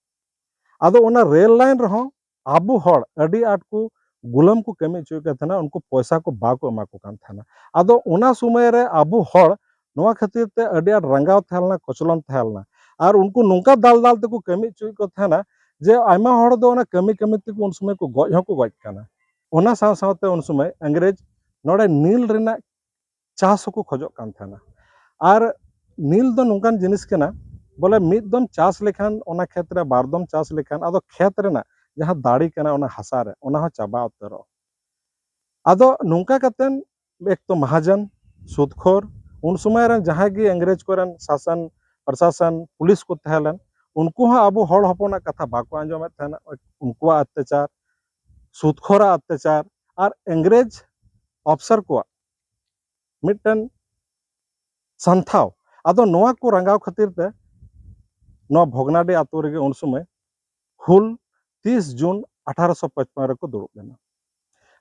ᱟᱫᱚ ᱚᱱᱟ ᱨᱮᱞ ᱞᱟᱭᱤᱱ ᱨᱮᱦᱚᱸ ᱟᱵᱚ ᱦᱚᱲ ᱟᱹᱰᱤ ᱟᱸᱴ ᱠᱚ ᱜᱩᱞᱟᱹᱢ ᱠᱚ ᱠᱟᱹᱢᱤ ᱦᱚᱪᱚᱭᱮᱫ ᱠᱟᱱ ᱛᱟᱦᱮᱱᱟ, ᱩᱱᱠᱩ ᱯᱚᱭᱥᱟ ᱠᱚ ᱵᱟᱠᱚ ᱮᱢᱟ ᱠᱚ ᱠᱟᱱ ᱛᱟᱦᱮᱱᱟ᱾ ᱟᱫᱚ ᱚᱱᱟ ᱥᱚᱢᱚᱭ ᱨᱮ ᱟᱵᱚ ᱦᱚᱲ ᱱᱚᱣᱟ ᱠᱷᱟᱹᱛᱤᱨ ᱛᱮ ᱟᱹᱰᱤ ᱟᱸᱴ ᱨᱟᱸᱜᱟᱣ ᱛᱟᱦᱮᱸ ᱞᱮᱱᱟ, ᱠᱚᱪᱞᱚᱱ ᱛᱟᱦᱮᱸ ᱞᱮᱱᱟ᱾ ᱟᱨ ᱩᱱᱠᱩ ᱱᱚᱝᱠᱟ ᱫᱟᱞ ᱫᱟᱞ ᱛᱮᱠᱚ ᱠᱟᱹᱢᱤ ᱦᱚᱪᱚᱭᱮᱫ ᱠᱚ ᱛᱟᱦᱮᱱᱟ ᱡᱮ ᱟᱭᱢᱟ ᱦᱚᱲ ᱫᱚ ᱚᱱᱟ ᱠᱟᱹᱢᱤ ᱠᱟᱹᱢᱤ ᱛᱮᱠᱚ ᱩᱱ ᱥᱚᱢᱚᱭ ᱠᱚ ᱜᱚᱡ ᱦᱚᱸᱠᱚ ᱜᱚᱡ ᱠᱟᱱᱟ᱾ ᱚᱱᱟ ᱥᱟᱶ ᱥᱟᱶᱛᱮ ᱩᱱ ᱥᱚᱢᱚᱭ ᱤᱝᱨᱮᱡᱽ ᱱᱚᱰᱮ ᱱᱤᱞ ᱨᱮᱱᱟᱜ ᱪᱟᱥ ᱦᱚᱸᱠᱚ ᱠᱷᱚᱡᱚᱜ ᱠᱟᱱ ᱛᱟᱦᱮᱱᱟ᱾ ᱟᱨ ᱱᱤᱞ ᱫᱚ ᱱᱚᱝᱠᱟᱱ ᱡᱤᱱᱤᱥ ᱠᱟᱱᱟ, ᱵᱚᱞᱮ ᱢᱤᱫ ᱫᱚᱢ ᱪᱟᱥ ᱞᱮᱠᱷᱟᱱ, ᱚᱱᱟ ᱠᱷᱮᱛ ᱨᱮ ᱵᱟᱨ ᱫᱚᱢ ᱪᱟᱥ ᱞᱮᱠᱷᱟᱱ, ᱟᱫᱚ ᱠᱷᱮᱛ ᱨᱮᱱᱟᱜ ᱡᱟᱦᱟᱸ ᱫᱟᱲᱮ ᱠᱟᱱᱟ ᱚᱱᱟ ᱦᱟᱥᱟ ᱨᱮ, ᱚᱱᱟ ᱦᱚᱸ ᱪᱟᱵᱟ ᱩᱛᱟᱹᱨᱚᱜᱼᱟ᱾ ᱟᱫᱚ ᱱᱚᱝᱠᱟ ᱠᱟᱛᱮᱱ ᱮᱠ ᱛᱚ ᱢᱟᱦᱟᱡᱚᱱ, ᱥᱩᱫᱽᱠᱷᱳᱨ, ᱩᱱ ᱥᱚᱢᱚᱭ ᱨᱮᱱ ᱡᱟᱦᱟᱸᱭ ᱜᱮ ᱤᱝᱨᱮᱡᱽ ᱠᱚᱨᱮᱱ ᱥᱟᱥᱚᱱ ᱯᱨᱚᱥᱟᱥᱚᱱ ᱯᱩᱞᱤᱥ ᱠᱚ ᱛᱟᱦᱮᱸ ᱞᱮᱱ, ᱩᱱᱠᱩ ᱦᱚᱸ ᱟᱵᱚ ᱦᱚᱲ ᱦᱚᱯᱚᱱᱟᱜ ᱠᱟᱛᱷᱟ ᱵᱟᱠᱚ ᱟᱸᱡᱚᱢᱮᱫ ᱛᱟᱦᱮᱱᱟ᱾ ᱩᱱᱠᱩᱣᱟᱜ ᱚᱛᱛᱟᱪᱟᱨ, ᱥᱩᱫᱽᱠᱷᱳᱨᱟᱜ ᱚᱛᱛᱟᱪᱟᱨ ᱟᱨ ᱤᱝᱨᱮᱡᱽ ᱚᱯᱷᱥᱟᱨ ᱠᱚᱣᱟᱜ ᱢᱤᱫᱴᱮᱱ ᱥᱟᱱᱛᱷᱟᱣ᱾ ᱟᱫᱚ ᱱᱚᱣᱟ ᱠᱚ ᱨᱟᱸᱜᱟᱣ ᱠᱷᱟᱹᱛᱤᱨ ᱛᱮ ᱱᱚᱣᱟ ᱵᱷᱚᱜᱽᱱᱟᱰᱤ ᱟᱛᱳ ᱨᱮᱜᱮ ᱩᱱ ᱥᱚᱢᱚᱭ ᱦᱩᱞ ᱛᱤᱥ ᱡᱩᱱ ᱟᱴᱷᱟᱨᱚᱥᱚ ᱯᱟᱸᱪᱯᱟᱱᱱᱚ ᱨᱮᱠᱚ ᱫᱩᱲᱩᱵ ᱞᱮᱱᱟ᱾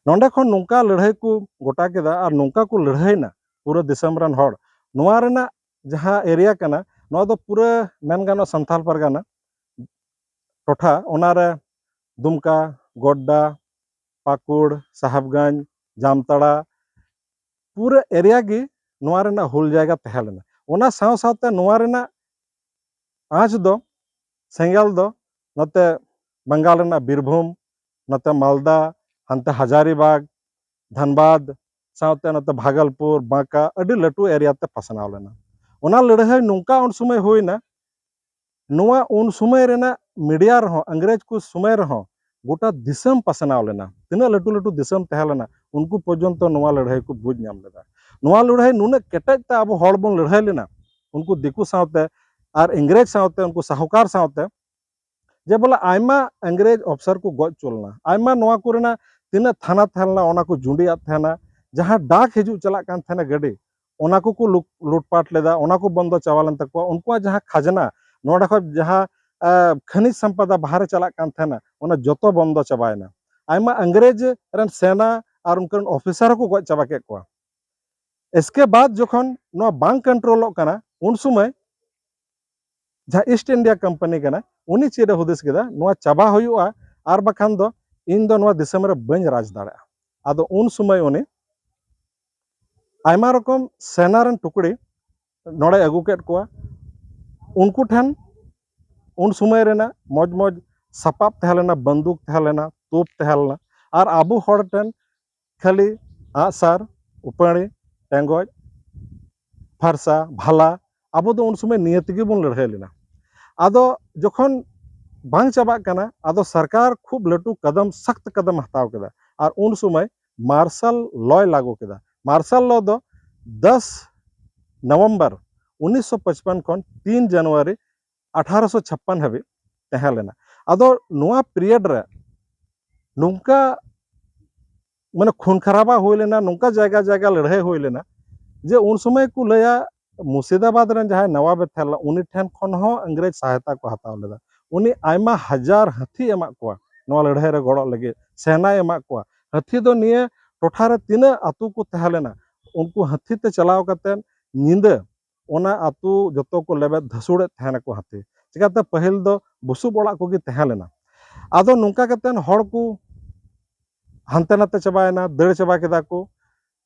ᱱᱚᱰᱮ ᱠᱷᱚᱱ ᱱᱚᱝᱠᱟ ᱞᱟᱹᱲᱦᱟᱹᱭ ᱠᱚ ᱜᱚᱴᱟ ᱠᱮᱫᱟ ᱟᱨ ᱱᱚᱝᱠᱟ ᱠᱚ ᱞᱟᱹᱲᱦᱟᱹᱭᱱᱟ ᱯᱩᱨᱟᱹ ᱫᱤᱥᱚᱢ ᱨᱮᱱ ᱦᱚᱲ᱾ ᱱᱚᱣᱟ ᱨᱮᱱᱟᱜ ᱡᱟᱦᱟᱸ ᱮᱨᱤᱭᱟ ᱠᱟᱱᱟ, ᱱᱚᱣᱟ ᱫᱚ ᱯᱩᱨᱟᱹ ᱢᱮᱱ ᱜᱟᱱᱚᱜᱼᱟ ᱥᱟᱱᱛᱟᱲ ᱯᱟᱨᱜᱟᱱᱟ ᱴᱚᱴᱷᱟ, ᱚᱱᱟᱨᱮ ᱫᱩᱢᱠᱟ, ᱜᱚᱰᱰᱟ, ᱯᱟᱹᱠᱩᱲ, ᱥᱟᱦᱮᱵᱽᱜᱚᱸᱡᱽ, ᱡᱟᱢᱛᱟᱲᱟ, ᱯᱩᱨᱟᱹ ᱮᱨᱤᱭᱟ ᱜᱮ ᱱᱚᱣᱟ ᱨᱮᱱᱟᱜ ᱦᱩᱞ ᱡᱟᱭᱜᱟ ᱛᱟᱦᱮᱸ ᱞᱮᱱᱟ᱾ ᱚᱱᱟ ᱥᱟᱶ ᱥᱟᱶᱛᱮ ᱱᱚᱣᱟ ᱨᱮᱱᱟᱜ ᱟᱸᱪ ᱫᱚ, ᱥᱮᱸᱜᱮᱞ ᱫᱚ ᱱᱚᱛᱮ ᱵᱟᱝᱜᱟᱞ ᱨᱮᱱᱟᱜ ᱵᱤᱨᱵᱷᱩᱢ, ᱱᱚᱛᱮ ᱢᱟᱞᱫᱟ, ᱦᱟᱱᱛᱮ ᱦᱟᱡᱟᱨᱤᱵᱟᱜᱽ, ᱫᱷᱟᱱᱵᱟᱫᱽ, ᱥᱟᱶᱛᱮ ᱱᱚᱛᱮ ᱵᱷᱟᱜᱚᱞᱯᱩᱨ, ᱵᱟᱸᱠᱟ, ᱟᱹᱰᱤ ᱞᱟᱹᱴᱩ ᱮᱨᱤᱭᱟ ᱛᱮ ᱯᱟᱥᱱᱟᱣ ᱞᱮᱱᱟ᱾ ᱚᱱᱟ ᱞᱟᱹᱲᱦᱟᱹᱭ ᱱᱚᱝᱠᱟ ᱩᱱ ᱥᱚᱢᱚᱭ ᱦᱩᱭᱱᱟ, ᱱᱚᱣᱟ ᱩᱱ ᱥᱚᱢᱚᱭ ᱨᱮᱱᱟᱜ ᱢᱤᱰᱤᱭᱟ ᱨᱮᱦᱚᱸ, ᱤᱝᱨᱮᱡᱽ ᱠᱚ ᱥᱚᱢᱚᱭ ᱨᱮᱦᱚᱸ ᱜᱚᱴᱟ ᱫᱤᱥᱚᱢ ᱯᱟᱥᱱᱟᱣ ᱞᱮᱱᱟ᱾ ᱛᱤᱱᱟᱹᱜ ᱞᱟᱹᱴᱩ ᱞᱟᱹᱴᱩ ᱫᱤᱥᱚᱢ ᱛᱟᱦᱮᱸ ᱞᱮᱱᱟ, ᱩᱱᱠᱩ ᱯᱚᱨᱡᱚᱱᱛᱚ ᱱᱚᱣᱟ ᱞᱟᱹᱲᱦᱟᱹᱭ ᱠᱚ ᱵᱩᱡᱽ ᱧᱟᱢ ᱞᱮᱫᱟ᱾ ᱱᱚᱣᱟ ᱞᱟᱹᱲᱦᱟᱹᱭ ᱱᱩᱱᱟᱹᱜ ᱠᱮᱴᱮᱡ ᱛᱮ ᱟᱵᱚ ᱦᱚᱲ ᱵᱚᱱ ᱞᱟᱹᱲᱦᱟᱹᱭ ᱞᱮᱱᱟ, ᱩᱱᱠᱩ ᱫᱤᱠᱩ ᱥᱟᱶᱛᱮ ᱟᱨ ᱤᱝᱨᱮᱡᱽ ᱥᱟᱶᱛᱮ, ᱩᱱᱠᱩ ᱥᱟᱦᱩᱠᱟᱨ ᱥᱟᱶᱛᱮ, ᱡᱮ ᱵᱚᱞᱮ ᱟᱭᱢᱟ ᱤᱝᱨᱮᱡᱽ ᱚᱯᱷᱤᱥᱟᱨ ᱠᱚ ᱜᱚᱡ ᱦᱚᱪᱚ ᱞᱮᱱᱟ, ᱟᱭᱢᱟ ᱱᱚᱣᱟ ᱠᱚᱨᱮᱱᱟᱜ ᱛᱤᱱᱟᱹᱜ ᱛᱷᱟᱱᱟ ᱛᱟᱦᱮᱸ ᱞᱮᱱᱟ, ᱚᱱᱟ ᱠᱚ ᱡᱩᱸᱰᱤᱭᱟᱜ ᱛᱟᱦᱮᱱᱟ᱾ ᱡᱟᱦᱟᱸ ᱰᱟᱠ ᱦᱤᱡᱩᱜ ᱪᱟᱞᱟᱜ ᱠᱟᱱ ᱛᱟᱦᱮᱱᱟ ᱜᱟᱹᱰᱤ, ᱚᱱᱟ ᱠᱚᱠᱚ ᱞᱩᱴ-, ᱞᱩᱴᱯᱟᱴ ᱞᱮᱫᱟ, ᱚᱱᱟ ᱠᱚ ᱵᱚᱱᱫᱚ ᱪᱟᱵᱟ ᱞᱮᱱ ᱛᱟᱠᱚᱣᱟ᱾ ᱩᱱᱠᱩᱣᱟᱜ ᱡᱟᱦᱟᱸ ᱠᱷᱟᱡᱽᱱᱟ, ᱱᱚᱰᱮ ᱠᱷᱚᱱ ᱡᱟᱦᱟᱸ, ᱟ, ᱠᱷᱟᱱᱤᱡᱽ ᱥᱚᱢᱯᱚᱫᱟ ᱵᱟᱦᱨᱮ ᱪᱟᱞᱟᱜ ᱠᱟᱱ ᱛᱟᱦᱮᱱᱟ, ᱚᱱᱟ ᱡᱚᱛᱚ ᱵᱚᱱᱫᱚ ᱪᱟᱵᱟᱭᱮᱱᱟ᱾ ᱟᱭᱢᱟ ᱤᱝᱨᱮᱡᱽ ᱨᱮᱱ ᱥᱮᱱᱟ ᱟᱨ ᱩᱱᱠᱩ ᱨᱮᱱ ᱚᱯᱷᱤᱥᱟᱨ ᱦᱚᱸᱠᱚ ᱜᱚᱡ ᱪᱟᱵᱟ ᱠᱮᱫ ᱠᱚᱣᱟ᱾ ᱮᱥᱠᱮ ᱵᱟᱫ ᱡᱚᱠᱷᱚᱱ ᱱᱚᱣᱟ ᱵᱟᱝ ᱠᱚᱱᱴᱨᱳᱞᱚᱜ ᱠᱟᱱᱟ, ᱩᱱ ᱥᱚᱢᱚᱭ ᱡᱟᱦᱟᱸ ᱤᱥᱴ ᱤᱱᱰᱤᱭᱟ ᱠᱳᱢᱯᱟᱱᱤ ᱠᱟᱱᱟ, ᱩᱱᱤ ᱪᱮᱫ ᱮ ᱦᱩᱫᱤᱥ ᱠᱮᱫᱟ, ᱱᱚᱣᱟ ᱪᱟᱵᱟ ᱦᱩᱭᱩᱜᱼᱟ, ᱟᱨ ᱵᱟᱠᱷᱟᱱ ᱫᱚ ᱤᱧ ᱫᱚ ᱱᱚᱣᱟ ᱫᱤᱥᱚᱢ ᱨᱮ ᱵᱟᱹᱧ ᱨᱟᱡᱽ ᱫᱟᱲᱮᱭᱟᱜᱼᱟ᱾ ᱟᱫᱚ ᱩᱱ ᱥᱚᱢᱚᱭ ᱩᱱᱤ ᱟᱭᱢᱟ ᱨᱚᱠᱚᱢ ᱥᱮᱱᱟ ᱨᱮᱱ ᱴᱩᱠᱲᱤ ᱱᱚᱰᱮ ᱟᱹᱜᱩ ᱠᱮᱫ ᱠᱚᱣᱟ᱾ ᱩᱱᱠᱩ ᱴᱷᱮᱱ ᱩᱱ ᱥᱚᱢᱚᱭ ᱨᱮᱱᱟᱜ ᱢᱚᱡᱽ ᱢᱚᱡᱽ ᱥᱟᱯᱟᱵ ᱛᱟᱦᱮᱸ ᱞᱮᱱᱟ, ᱵᱟᱱᱫᱩᱠ ᱛᱟᱦᱮᱸ ᱞᱮᱱᱟ, ᱛᱳᱯ ᱛᱟᱦᱮᱸ ᱞᱮᱱᱟ, ᱟᱨ ᱟᱵᱚ ᱦᱚᱲ ᱴᱷᱮᱱ ᱠᱷᱟᱹᱞᱤ ᱟᱜᱼᱥᱟᱨ, ᱩᱯᱟᱹᱲᱤ, ᱴᱮᱸᱜᱚᱡ, ᱯᱷᱟᱨᱥᱟ, ᱵᱷᱟᱞᱟ, ᱟᱵᱚ ᱫᱚ ᱩᱱ ᱥᱚᱢᱚᱭ ᱱᱤᱭᱟᱹ ᱛᱮᱜᱮ ᱵᱚᱱ ᱞᱟᱹᱲᱦᱟᱹᱭ ᱞᱮᱱᱟ᱾ ᱟᱫᱚ ᱡᱚᱠᱷᱚᱱ ᱵᱟᱝ ᱪᱟᱵᱟᱜ ᱠᱟᱱᱟ, ᱟᱫᱚ ᱥᱚᱨᱠᱟᱨ ᱠᱷᱩᱵ ᱞᱟᱹᱴᱩ ᱠᱟᱫᱟᱢ, ᱥᱚᱠᱛ ᱠᱟᱫᱟᱢ ᱦᱟᱛᱟᱣ ᱠᱮᱫᱟ᱾ ᱟᱨ ᱩᱱ ᱥᱚᱢᱚᱭ ᱢᱟᱨᱥᱟᱞ ᱞᱚᱭ ᱞᱟᱹᱜᱩ ᱠᱮᱫᱟ᱾ ᱢᱟᱨᱥᱟᱞ ᱞᱚ ᱫᱚ ᱫᱚᱥ ᱱᱚᱵᱷᱮᱢᱵᱚᱨ ᱩᱱᱤᱥᱥᱚ ᱯᱟᱸᱪᱯᱟᱱ ᱠᱷᱚᱱ ᱛᱤᱱ ᱡᱟᱱᱩᱣᱟᱨᱤ ᱟᱴᱷᱟᱨᱚᱥᱚ ᱪᱷᱟᱯᱯᱟᱱ ᱦᱟᱹᱵᱤᱡ ᱛᱟᱦᱮᱸ ᱞᱮᱱᱟ᱾ ᱟᱫᱚ ᱱᱚᱣᱟ ᱯᱤᱨᱤᱭᱚᱰ ᱨᱮ ᱱᱚᱝᱠᱟ, ᱢᱟᱱᱮ, ᱠᱷᱩᱱ ᱠᱷᱟᱨᱟᱵᱟ ᱦᱩᱭ ᱞᱮᱱᱟ, ᱱᱚᱝᱠᱟ ᱡᱟᱭᱜᱟ ᱡᱟᱭᱜᱟ ᱞᱟᱹᱲᱦᱟᱹᱭ ᱦᱩᱭ ᱞᱮᱱᱟ, ᱡᱮ ᱩᱱ ᱥᱚᱢᱚᱭ ᱠᱚ ᱞᱟᱹᱭᱟ ᱢᱩᱨᱥᱤᱫᱟᱵᱟᱫᱽ ᱨᱮᱱ ᱡᱟᱦᱟᱸᱭ ᱱᱟᱣᱟᱵ ᱮ ᱛᱟᱦᱮᱸ ᱞᱮᱱᱟ, ᱩᱱᱤ ᱴᱷᱮᱱ ᱠᱷᱚᱱ ᱦᱚᱸ ᱤᱝᱨᱮᱡᱽ ᱥᱟᱦᱟᱭᱛᱟ ᱠᱚ ᱦᱟᱛᱟᱣ ᱞᱮᱫᱟ᱾ ᱩᱱᱤ ᱟᱭᱢᱟ ᱦᱟᱡᱟᱨ ᱦᱟᱹᱛᱤ ᱮᱢᱟᱜ ᱠᱚᱣᱟ ᱱᱚᱣᱟ ᱞᱟᱹᱲᱦᱟᱹᱭ ᱨᱮ ᱜᱚᱲᱚᱜ ᱞᱟᱹᱜᱤᱫ, ᱥᱮᱱᱟᱭ ᱮᱢᱟᱜ ᱠᱚᱣᱟ᱾ ᱦᱟᱹᱛᱤ ᱫᱚ ᱱᱤᱭᱟᱹ ᱴᱚᱴᱷᱟ ᱨᱮ ᱛᱤᱱᱟᱹᱜ ᱟᱹᱛᱩ ᱠᱚ ᱛᱟᱦᱮᱸ ᱞᱮᱱᱟ, ᱩᱱᱠᱩ ᱦᱟᱹᱛᱤ ᱛᱮ ᱪᱟᱞᱟᱣ ᱠᱟᱛᱮ ᱧᱤᱫᱟᱹ ᱚᱱᱟ ᱟᱹᱛᱩ ᱡᱚᱛᱚ ᱠᱚ ᱞᱮᱵᱮᱫ ᱫᱷᱟᱹᱥᱩᱲᱮᱫ ᱛᱟᱦᱮᱱᱟᱠᱚ ᱦᱟᱹᱛᱤ᱾ ᱪᱤᱠᱟᱹᱛᱮ ᱯᱟᱹᱦᱤᱞ ᱫᱚ ᱵᱩᱥᱩᱵ ᱚᱲᱟᱜ ᱠᱚᱜᱮ ᱛᱟᱦᱮᱸ ᱞᱮᱱᱟ᱾ ᱟᱫᱚ ᱱᱚᱝᱠᱟ ᱠᱟᱛᱮ ᱦᱚᱲ ᱠᱚ ᱦᱟᱱᱛᱮ ᱱᱟᱛᱮ ᱪᱟᱵᱟᱭᱮᱱᱟ, ᱫᱟᱹᱲ ᱪᱟᱵᱟ ᱠᱮᱫᱟ ᱠᱚ᱾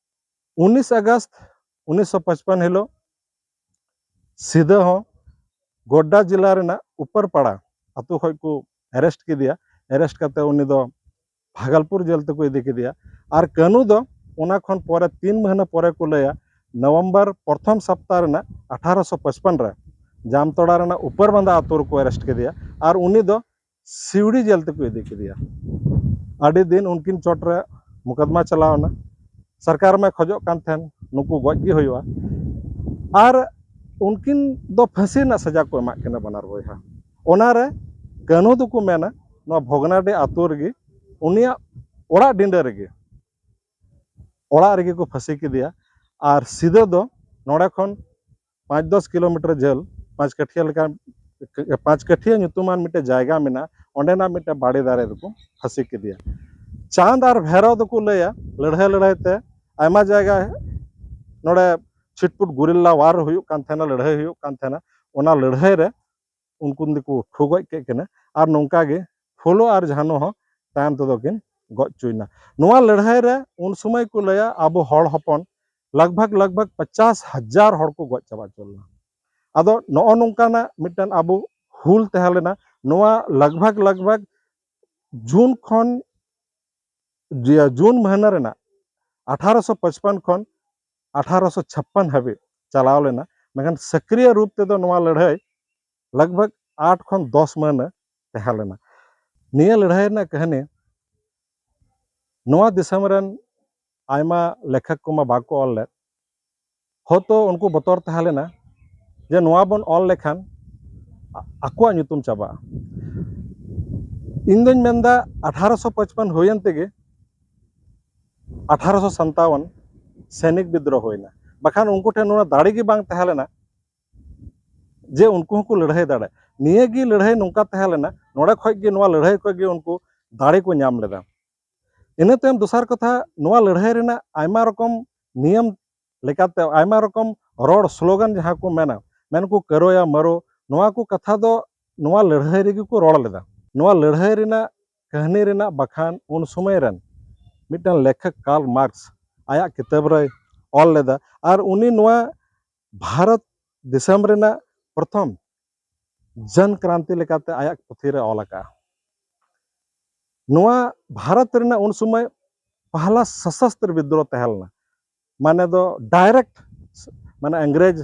ᱩᱱᱤᱥ ᱟᱜᱚᱥᱴ ᱩᱱᱤᱥᱥᱚ ᱯᱟᱸᱪᱯᱟᱱ ᱦᱤᱞᱳᱜ ᱥᱤᱫᱟᱹ ᱦᱚᱸ ᱜᱳᱰᱰᱟ ᱡᱮᱞᱟ ᱨᱮᱱᱟᱜ ᱩᱯᱟᱹᱨᱯᱟᱲᱟ ᱟᱛᱳ ᱠᱷᱚᱱ ᱠᱚ ᱮᱨᱮᱥᱴ ᱠᱮᱫᱮᱭᱟ᱾ ᱮᱨᱮᱥᱴ ᱠᱟᱛᱮ ᱩᱱᱤ ᱫᱚ ᱵᱷᱟᱜᱚᱞᱯᱩᱨ ᱡᱮᱞ ᱛᱮᱠᱚ ᱤᱫᱤ ᱠᱮᱫᱮᱭᱟ᱾ ᱟᱨ ᱠᱟᱹᱱᱩ ᱫᱚ ᱚᱱᱟ ᱠᱷᱚᱱ ᱯᱚᱨᱮ ᱛᱤᱱ ᱢᱟᱹᱦᱱᱟᱹ ᱯᱚᱨᱮ ᱠᱚ ᱞᱟᱹᱭᱟ, ᱱᱚᱵᱷᱮᱢᱵᱚᱨ ᱯᱨᱚᱛᱷᱚᱢ ᱥᱚᱯᱛᱟᱦ ᱨᱮᱱᱟᱜ ᱟᱴᱷᱟᱨᱚᱥᱚ ᱯᱟᱸᱪᱯᱟᱱ ᱨᱮ ᱡᱟᱢᱛᱚᱲᱟ ᱨᱮᱱᱟᱜ ᱩᱯᱟᱹᱨ ᱵᱟᱸᱫᱟ ᱟᱛᱳ ᱨᱮᱠᱚ ᱟᱨᱮᱥᱴ ᱠᱮᱫᱮᱭᱟ᱾ ᱟᱨ ᱩᱱᱤ ᱫᱚ ᱥᱤᱣᱲᱤ ᱡᱮᱞ ᱛᱮᱠᱚ ᱤᱫᱤ ᱠᱮᱫᱮᱭᱟ᱾ ᱟᱹᱰᱤ ᱫᱤᱱ ᱩᱱᱠᱤᱱ ᱪᱚᱴ ᱨᱮ ᱢᱩᱠᱟᱫᱢᱟ ᱪᱟᱞᱟᱣ ᱮᱱᱟ᱾ ᱥᱚᱨᱠᱟᱨ ᱢᱟᱭ ᱠᱷᱚᱡᱚᱜ ᱠᱟᱱ ᱛᱟᱦᱮᱱ ᱱᱩᱠᱩ ᱜᱚᱡ ᱜᱮ ᱦᱩᱭᱩᱜᱼᱟ᱾ ᱟᱨ ᱩᱱᱠᱤᱱ ᱫᱚ ᱯᱷᱟᱹᱥᱤ ᱨᱮᱱᱟᱜ ᱥᱟᱡᱟ ᱠᱚ ᱮᱢᱟᱜ ᱠᱤᱱᱟ ᱵᱟᱱᱟᱨ ᱵᱚᱭᱦᱟ᱾ ᱚᱱᱟᱨᱮ ᱠᱟᱹᱱᱦᱩ ᱫᱚᱠᱚ ᱢᱮᱱᱟ ᱱᱚᱣᱟ ᱵᱷᱚᱜᱽᱱᱟᱰᱤ ᱟᱛᱳ ᱨᱮᱜᱮ ᱩᱱᱤᱭᱟᱜ ᱚᱲᱟᱜ ᱰᱤᱸᱰᱟᱹ ᱨᱮᱜᱮ, ᱚᱲᱟᱜ ᱨᱮᱜᱮ ᱠᱚ ᱯᱷᱟᱹᱥᱤ ᱠᱮᱫᱮᱭᱟ᱾ ᱟᱨ ᱥᱤᱫᱟᱹ ᱫᱚ ᱱᱚᱰᱮ ᱠᱷᱚᱱ ᱯᱟᱸᱪ ᱫᱚᱥ ᱠᱤᱞᱳᱢᱤᱴᱟᱨ ᱡᱷᱟᱹᱞ, ᱯᱟᱸᱪ ᱠᱟᱹᱴᱷᱤᱭᱟᱹ ᱞᱮᱠᱟ, ᱯᱟᱸᱪ ᱠᱟᱹᱴᱷᱤᱭᱟᱹ ᱧᱩᱛᱩᱢᱟᱱ ᱢᱤᱫᱴᱮᱱ ᱡᱟᱭᱜᱟ ᱢᱮᱱᱟᱜᱼᱟ, ᱚᱸᱰᱮᱱᱟᱜ ᱢᱤᱫᱴᱮᱱ ᱵᱟᱲᱮ ᱫᱟᱨᱮ ᱨᱮᱠᱚ ᱯᱷᱟᱹᱥᱤ ᱠᱮᱫᱮᱭᱟ᱾ ᱪᱟᱸᱫᱽ ᱟᱨ ᱵᱷᱮᱨᱚ ᱫᱚᱠᱚ ᱞᱟᱹᱭᱟ ᱞᱟᱹᱲᱦᱟᱹᱭ ᱞᱟᱹᱲᱦᱟᱹᱭ ᱛᱮ ᱟᱭᱢᱟ ᱡᱟᱭᱜᱟ ᱱᱚᱰᱮ ᱪᱷᱤᱴᱯᱩᱴ ᱜᱩᱨᱤᱞᱞᱟ ᱣᱟᱨ ᱦᱩᱭᱩᱜ ᱠᱟᱱ ᱛᱟᱦᱮᱱᱟ, ᱞᱟᱹᱲᱦᱟᱹᱭ ᱦᱩᱭᱩᱜ ᱠᱟᱱ ᱛᱟᱦᱮᱱᱟ᱾ ᱚᱱᱟ ᱞᱟᱹᱲᱦᱟᱹᱭ ᱨᱮ ᱩᱱᱠᱩ ᱫᱚᱠᱚ ᱴᱷᱩ ᱜᱚᱡ ᱠᱮᱫ ᱠᱤᱱᱟ᱾ ᱟᱨ ᱱᱚᱝᱠᱟ ᱜᱮ ᱯᱷᱩᱞᱳ ᱟᱨ ᱡᱷᱟᱱᱚ ᱦᱚᱸ ᱛᱟᱭᱚᱢ ᱛᱮᱫᱚ ᱠᱤᱱ ᱜᱚᱡ ᱦᱚᱪᱚᱭᱮᱱᱟ᱾ ᱱᱚᱣᱟ ᱞᱟᱹᱲᱦᱟᱹᱭ ᱨᱮ ᱩᱱ ᱥᱚᱢᱚᱭ ᱠᱚ ᱞᱟᱹᱭᱟ ᱟᱵᱚ ᱦᱚᱲ ᱦᱚᱯᱚᱱ ᱞᱟᱜᱽ ᱵᱷᱟᱜᱽ ᱞᱟᱜᱽ ᱵᱷᱟᱜᱽ ᱯᱚᱪᱟᱥ ᱦᱟᱡᱟᱨ ᱦᱚᱲ ᱠᱚ ᱜᱚᱡ ᱪᱟᱵᱟ ᱦᱚᱪᱚ ᱞᱮᱱᱟ᱾ ᱟᱫᱚ ᱱᱚᱜᱼᱚ ᱱᱚᱝᱠᱟᱱᱟᱜ ᱢᱤᱫᱴᱮᱱ ᱟᱵᱚ ᱦᱩᱞ ᱛᱟᱦᱮᱸ ᱞᱮᱱᱟ᱾ ᱱᱚᱣᱟ ᱞᱟᱜᱽ ᱵᱷᱟᱜᱽ ᱞᱟᱜᱽ ᱵᱷᱟᱜᱽ ᱡᱩᱱ ᱠᱷᱚᱱ, ᱡᱩᱱ ᱢᱟᱹᱦᱱᱟᱹ ᱨᱮᱱᱟᱜ ᱟᱴᱷᱟᱨᱚᱥᱚ ᱯᱟᱸᱪᱯᱟᱱ ᱠᱷᱚᱱ ᱟᱴᱷᱟᱨᱚᱥᱚ ᱪᱷᱟᱯᱯᱟᱱ ᱦᱟᱹᱵᱤᱡ ᱪᱟᱞᱟᱣ ᱞᱮᱱᱟ᱾ ᱢᱮᱱᱠᱷᱟᱱ ᱥᱚᱠᱨᱤᱭᱚ ᱨᱩᱯ ᱛᱮᱫᱚ ᱱᱚᱣᱟ ᱞᱟᱹᱲᱦᱟᱹᱭ ᱞᱟᱜᱽ ᱵᱷᱟᱜᱽ ᱟᱴ ᱠᱷᱚᱱ ᱫᱚᱥ ᱢᱟᱹᱦᱱᱟᱹ ᱛᱟᱦᱮᱸ ᱞᱮᱱᱟ᱾ ᱱᱤᱭᱟᱹ ᱞᱟᱹᱲᱦᱟᱹᱭ ᱨᱮᱱᱟᱜ ᱠᱟᱹᱦᱱᱤ ᱱᱚᱣᱟ ᱫᱤᱥᱚᱢ ᱨᱮᱱ ᱟᱭᱢᱟ ᱞᱮᱠᱷᱚᱠ ᱠᱚᱢᱟ ᱵᱟᱠᱚ ᱚᱞ ᱞᱮᱫ᱾ ᱦᱚᱭᱛᱳ ᱩᱱᱠᱩ ᱵᱚᱛᱚᱨ ᱛᱟᱦᱮᱸ ᱞᱮᱱᱟ ᱡᱮ ᱱᱚᱣᱟ ᱵᱚᱱ ᱚᱞ ᱞᱮᱠᱷᱟᱱ ᱟ-, ᱟᱠᱚᱣᱟᱜ ᱧᱩᱛᱩᱢ ᱪᱟᱵᱟᱜᱼᱟ᱾ ᱤᱧ ᱫᱚᱧ ᱢᱮᱱᱫᱟ ᱟᱴᱷᱟᱨᱚᱥᱚ ᱯᱟᱸᱪᱯᱟᱱ ᱦᱩᱭᱮᱱ ᱛᱮᱜᱮ ᱟᱴᱷᱟᱨᱚᱥᱚ ᱥᱟᱛᱟᱣᱟᱱ ᱥᱮᱱᱤᱠ ᱵᱤᱫᱽᱨᱳᱦ ᱦᱩᱭᱱᱟ, ᱵᱟᱠᱷᱟᱱ ᱩᱱᱠᱩ ᱴᱷᱮᱱ ᱱᱚᱣᱟ ᱫᱟᱲᱮ ᱜᱮ ᱵᱟᱝ ᱛᱟᱦᱮᱸ ᱞᱮᱱᱟ ᱡᱮ ᱩᱱᱠᱩ ᱦᱚᱸᱠᱚ ᱞᱟᱹᱲᱦᱟᱹᱭ ᱫᱟᱲᱮᱭᱟᱜᱼᱟ᱾ ᱱᱤᱭᱟᱹ ᱜᱮ ᱞᱟᱹᱲᱦᱟᱹᱭ ᱱᱚᱝᱠᱟ ᱛᱟᱦᱮᱸ ᱞᱮᱱᱟ, ᱱᱚᱰᱮ ᱠᱷᱚᱡ ᱜᱮ, ᱱᱚᱣᱟ ᱞᱟᱹᱲᱦᱟᱹᱭ ᱠᱷᱚᱡ ᱜᱮ ᱩᱱᱠᱩ ᱫᱟᱲᱮ ᱠᱚ ᱧᱟᱢ ᱞᱮᱫᱟ᱾ ᱤᱱᱟᱹ ᱛᱟᱭᱚᱢ ᱫᱚᱥᱟᱨ ᱠᱟᱛᱷᱟ, ᱱᱚᱣᱟ ᱞᱟᱹᱲᱦᱟᱹᱭ ᱨᱮᱱᱟᱜ ᱟᱭᱢᱟ ᱨᱚᱠᱚᱢ ᱱᱤᱭᱚᱢ ᱞᱮᱠᱟᱛᱮ, ᱟᱭᱢᱟ ᱨᱚᱠᱚᱢ ᱨᱚᱲ ᱥᱞᱳᱜᱟᱱ ᱡᱟᱦᱟᱸ ᱠᱚ ᱢᱮᱱᱟ, ᱢᱮᱱᱠᱚ ᱠᱟᱹᱨᱳᱭᱟ ᱢᱟᱨᱳ, ᱱᱚᱣᱟ ᱠᱚ ᱠᱟᱛᱷᱟ ᱫᱚ ᱱᱚᱣᱟ ᱞᱟᱹᱲᱦᱟᱹᱭ ᱨᱮᱜᱮ ᱠᱚ ᱨᱚᱲ ᱞᱮᱫᱟ᱾ ᱱᱚᱣᱟ ᱞᱟᱹᱲᱦᱟᱹᱭ ᱨᱮᱱᱟᱜ ᱠᱟᱹᱦᱱᱤ ᱨᱮᱱᱟᱜ ᱵᱟᱠᱷᱟᱱ ᱩᱱ ᱥᱚᱢᱚᱭ ᱨᱮᱱ ᱢᱤᱫᱴᱟᱝ ᱞᱮᱠᱷᱚᱠ ᱠᱟᱨᱞ ᱢᱟᱨᱠᱥ ᱟᱭᱟᱜ ᱠᱤᱛᱟᱹᱵ ᱨᱮᱭ ᱚᱞ ᱞᱮᱫᱟ᱾ ᱟᱨ ᱩᱱᱤ ᱱᱚᱣᱟ ᱵᱷᱟᱨᱚᱛ ᱫᱤᱥᱚᱢ ᱨᱮᱱᱟᱜ ᱯᱨᱚᱛᱷᱚᱢ ᱡᱚᱱ ᱠᱨᱟᱱᱛᱤ ᱞᱮᱠᱟᱛᱮ ᱟᱭᱟᱜ ᱯᱩᱛᱷᱤ ᱨᱮ ᱚᱞ ᱟᱠᱟᱫᱼᱟ᱾ ᱱᱚᱣᱟ ᱵᱷᱟᱨᱚᱛ ᱨᱮᱱᱟᱜ ᱩᱱ ᱥᱚᱢᱚᱭ ᱯᱟᱦᱞᱟ ᱥᱚᱥᱚᱥᱛᱨᱚ ᱵᱤᱫᱽᱫᱨᱳᱦ ᱛᱟᱦᱮᱸ ᱞᱮᱱᱟ᱾ ᱢᱟᱱᱮ ᱫᱚ ᱰᱟᱭᱨᱮᱠᱴ, ᱢᱟᱱᱮ ᱤᱝᱨᱮᱡᱽ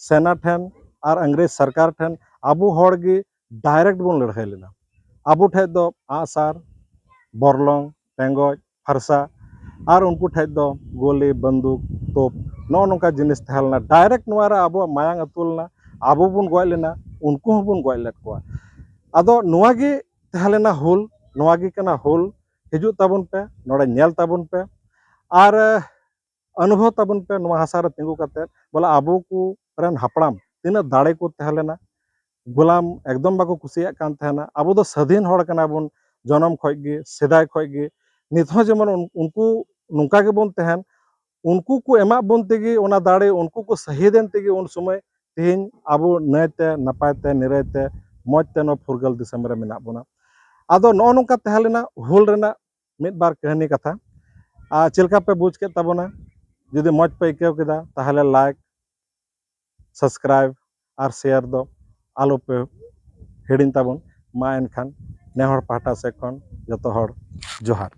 ᱥᱮᱱᱟ ᱴᱷᱮᱱ ᱟᱨ ᱤᱝᱨᱮᱡᱽ ᱥᱚᱨᱠᱟᱨ ᱴᱷᱮᱱ ᱟᱵᱚ ᱦᱚᱲ ᱜᱮ ᱰᱟᱭᱨᱮᱠᱴ ᱵᱚᱱ ᱞᱟᱹᱲᱦᱟᱹᱭ ᱞᱮᱱᱟ᱾ ᱟᱵᱚ ᱴᱷᱮᱡ ᱫᱚ ᱟᱜᱼᱥᱟᱨ, ᱵᱚᱨᱞᱚᱝ, ᱴᱮᱸᱜᱚᱡ, ᱯᱷᱟᱨᱥᱟ, ᱟᱨ ᱩᱱᱠᱩ ᱴᱷᱮᱡ ᱫᱚ ᱜᱩᱞᱤ, ᱵᱟᱱᱫᱩᱠ, ᱛᱳᱯ, ᱱᱚᱜᱼᱚ ᱱᱚᱝᱠᱟ ᱡᱤᱱᱤᱥ ᱛᱟᱦᱮᱸ ᱞᱮᱱᱟ᱾ ᱰᱟᱭᱨᱮᱠᱴ ᱱᱚᱣᱟ ᱨᱮ ᱟᱵᱚᱣᱟᱜ ᱢᱟᱭᱟᱝ ᱟᱹᱛᱩ ᱞᱮᱱᱟ, ᱟᱵᱚ ᱵᱚᱱ ᱜᱚᱡ ᱞᱮᱱᱟ, ᱩᱱᱠᱩ ᱦᱚᱸᱵᱚᱱ ᱜᱚᱡ ᱞᱮᱫ ᱠᱚᱣᱟ᱾ ᱟᱫᱚ ᱱᱚᱣᱟ ᱜᱮ ᱛᱟᱦᱮᱸ ᱞᱮᱱᱟ ᱦᱩᱞ, ᱱᱚᱣᱟ ᱜᱮ ᱠᱟᱱᱟ ᱦᱩᱞ᱾ ᱦᱤᱡᱩᱜ ᱛᱟᱵᱚᱱ ᱯᱮ, ᱱᱚᱰᱮ ᱧᱮᱞ ᱛᱟᱵᱚᱱ ᱯᱮ, ᱟᱨ ᱚᱱᱩᱵᱷᱚᱵ ᱛᱟᱵᱚᱱ ᱯᱮ ᱱᱚᱣᱟ ᱦᱟᱥᱟ ᱨᱮ ᱛᱤᱸᱜᱩ ᱠᱟᱛᱮ, ᱵᱚᱞᱮ ᱟᱵᱚ ᱠᱚ ᱨᱮᱱ ᱦᱟᱯᱲᱟᱢ ᱛᱤᱱᱟᱹᱜ ᱫᱟᱲᱮ ᱠᱚ ᱛᱟᱦᱮᱸ ᱞᱮᱱᱟ᱾ ᱜᱳᱞᱟᱢ ᱮᱠᱫᱚᱢ ᱵᱟᱠᱚ ᱠᱩᱥᱤᱭᱟᱜ ᱠᱟᱱ ᱛᱟᱦᱮᱱᱟ᱾ ᱟᱵᱚ ᱫᱚ ᱥᱟᱹᱫᱷᱤᱱ ᱦᱚᱲ ᱠᱟᱱᱟ ᱵᱚᱱ, ᱡᱚᱱᱚᱢ ᱠᱷᱚᱡ ᱜᱮ, ᱥᱮᱫᱟᱭ ᱠᱷᱚᱡ ᱜᱮ᱾ ᱱᱤᱛ ᱦᱚᱸ ᱡᱮᱢᱚᱱ ᱩᱱ-, ᱩᱱᱠᱩ ᱱᱚᱝᱠᱟ ᱜᱮᱵᱚᱱ ᱛᱟᱦᱮᱱ, ᱩᱱᱠᱩ ᱠᱚ ᱮᱢᱟᱜ ᱵᱚᱱ ᱛᱮᱜᱮ ᱚᱱᱟ ᱫᱟᱲᱮ, ᱩᱱᱠᱩ ᱠᱚ ᱥᱟᱹᱦᱤᱫ ᱮᱱ ᱛᱮᱜᱮ ᱩᱱ ᱥᱚᱢᱚᱭ ᱛᱮᱦᱮᱧ ᱟᱵᱚ ᱱᱟᱹᱭᱛᱮ ᱱᱟᱯᱟᱭ ᱛᱮ ᱱᱤᱨᱟᱹᱭ ᱛᱮ ᱢᱚᱡᱽ ᱛᱮ ᱱᱚᱣᱟ ᱯᱷᱩᱨᱜᱟᱹᱞ ᱫᱤᱥᱚᱢ ᱨᱮ ᱢᱮᱱᱟᱜ ᱵᱚᱱᱟ᱾ ᱟᱫᱚ ᱱᱚᱜᱼᱚ ᱱᱚᱝᱠᱟ ᱛᱟᱦᱮᱸ ᱞᱮᱱᱟ ᱦᱩᱞ ᱨᱮᱱᱟᱜ ᱢᱤᱫ ᱵᱟᱨ ᱠᱟᱹᱦᱱᱤ ᱠᱟᱛᱷᱟ᱾ ᱟᱨ ᱪᱮᱫ ᱞᱮᱠᱟ ᱯᱮ ᱵᱩᱡᱽ ᱠᱮᱫ ᱛᱟᱵᱚᱱᱟ? ᱡᱩᱫᱤ ᱢᱚᱡᱽ ᱯᱮ ᱟᱹᱭᱠᱟᱹᱣ ᱠᱮᱫᱟ, ᱛᱟᱦᱚᱞᱮ ᱞᱟᱭᱤᱠ, ᱥᱟᱵᱥᱠᱨᱟᱭᱤᱵ ᱟᱨ ᱥᱮᱭᱟᱨ ᱫᱚ ᱟᱞᱚ ᱯᱮ ᱦᱤᱲᱤᱧ ᱛᱟᱵᱚᱱ᱾ ᱢᱟ ᱮᱱᱠᱷᱟᱱ ᱱᱮ ᱦᱚᱲ ᱯᱟᱦᱴᱟ ᱥᱮᱫ ᱠᱷᱚᱱ ᱡᱚᱛᱚ ᱦᱚᱲ ᱡᱚᱦᱟᱨ᱾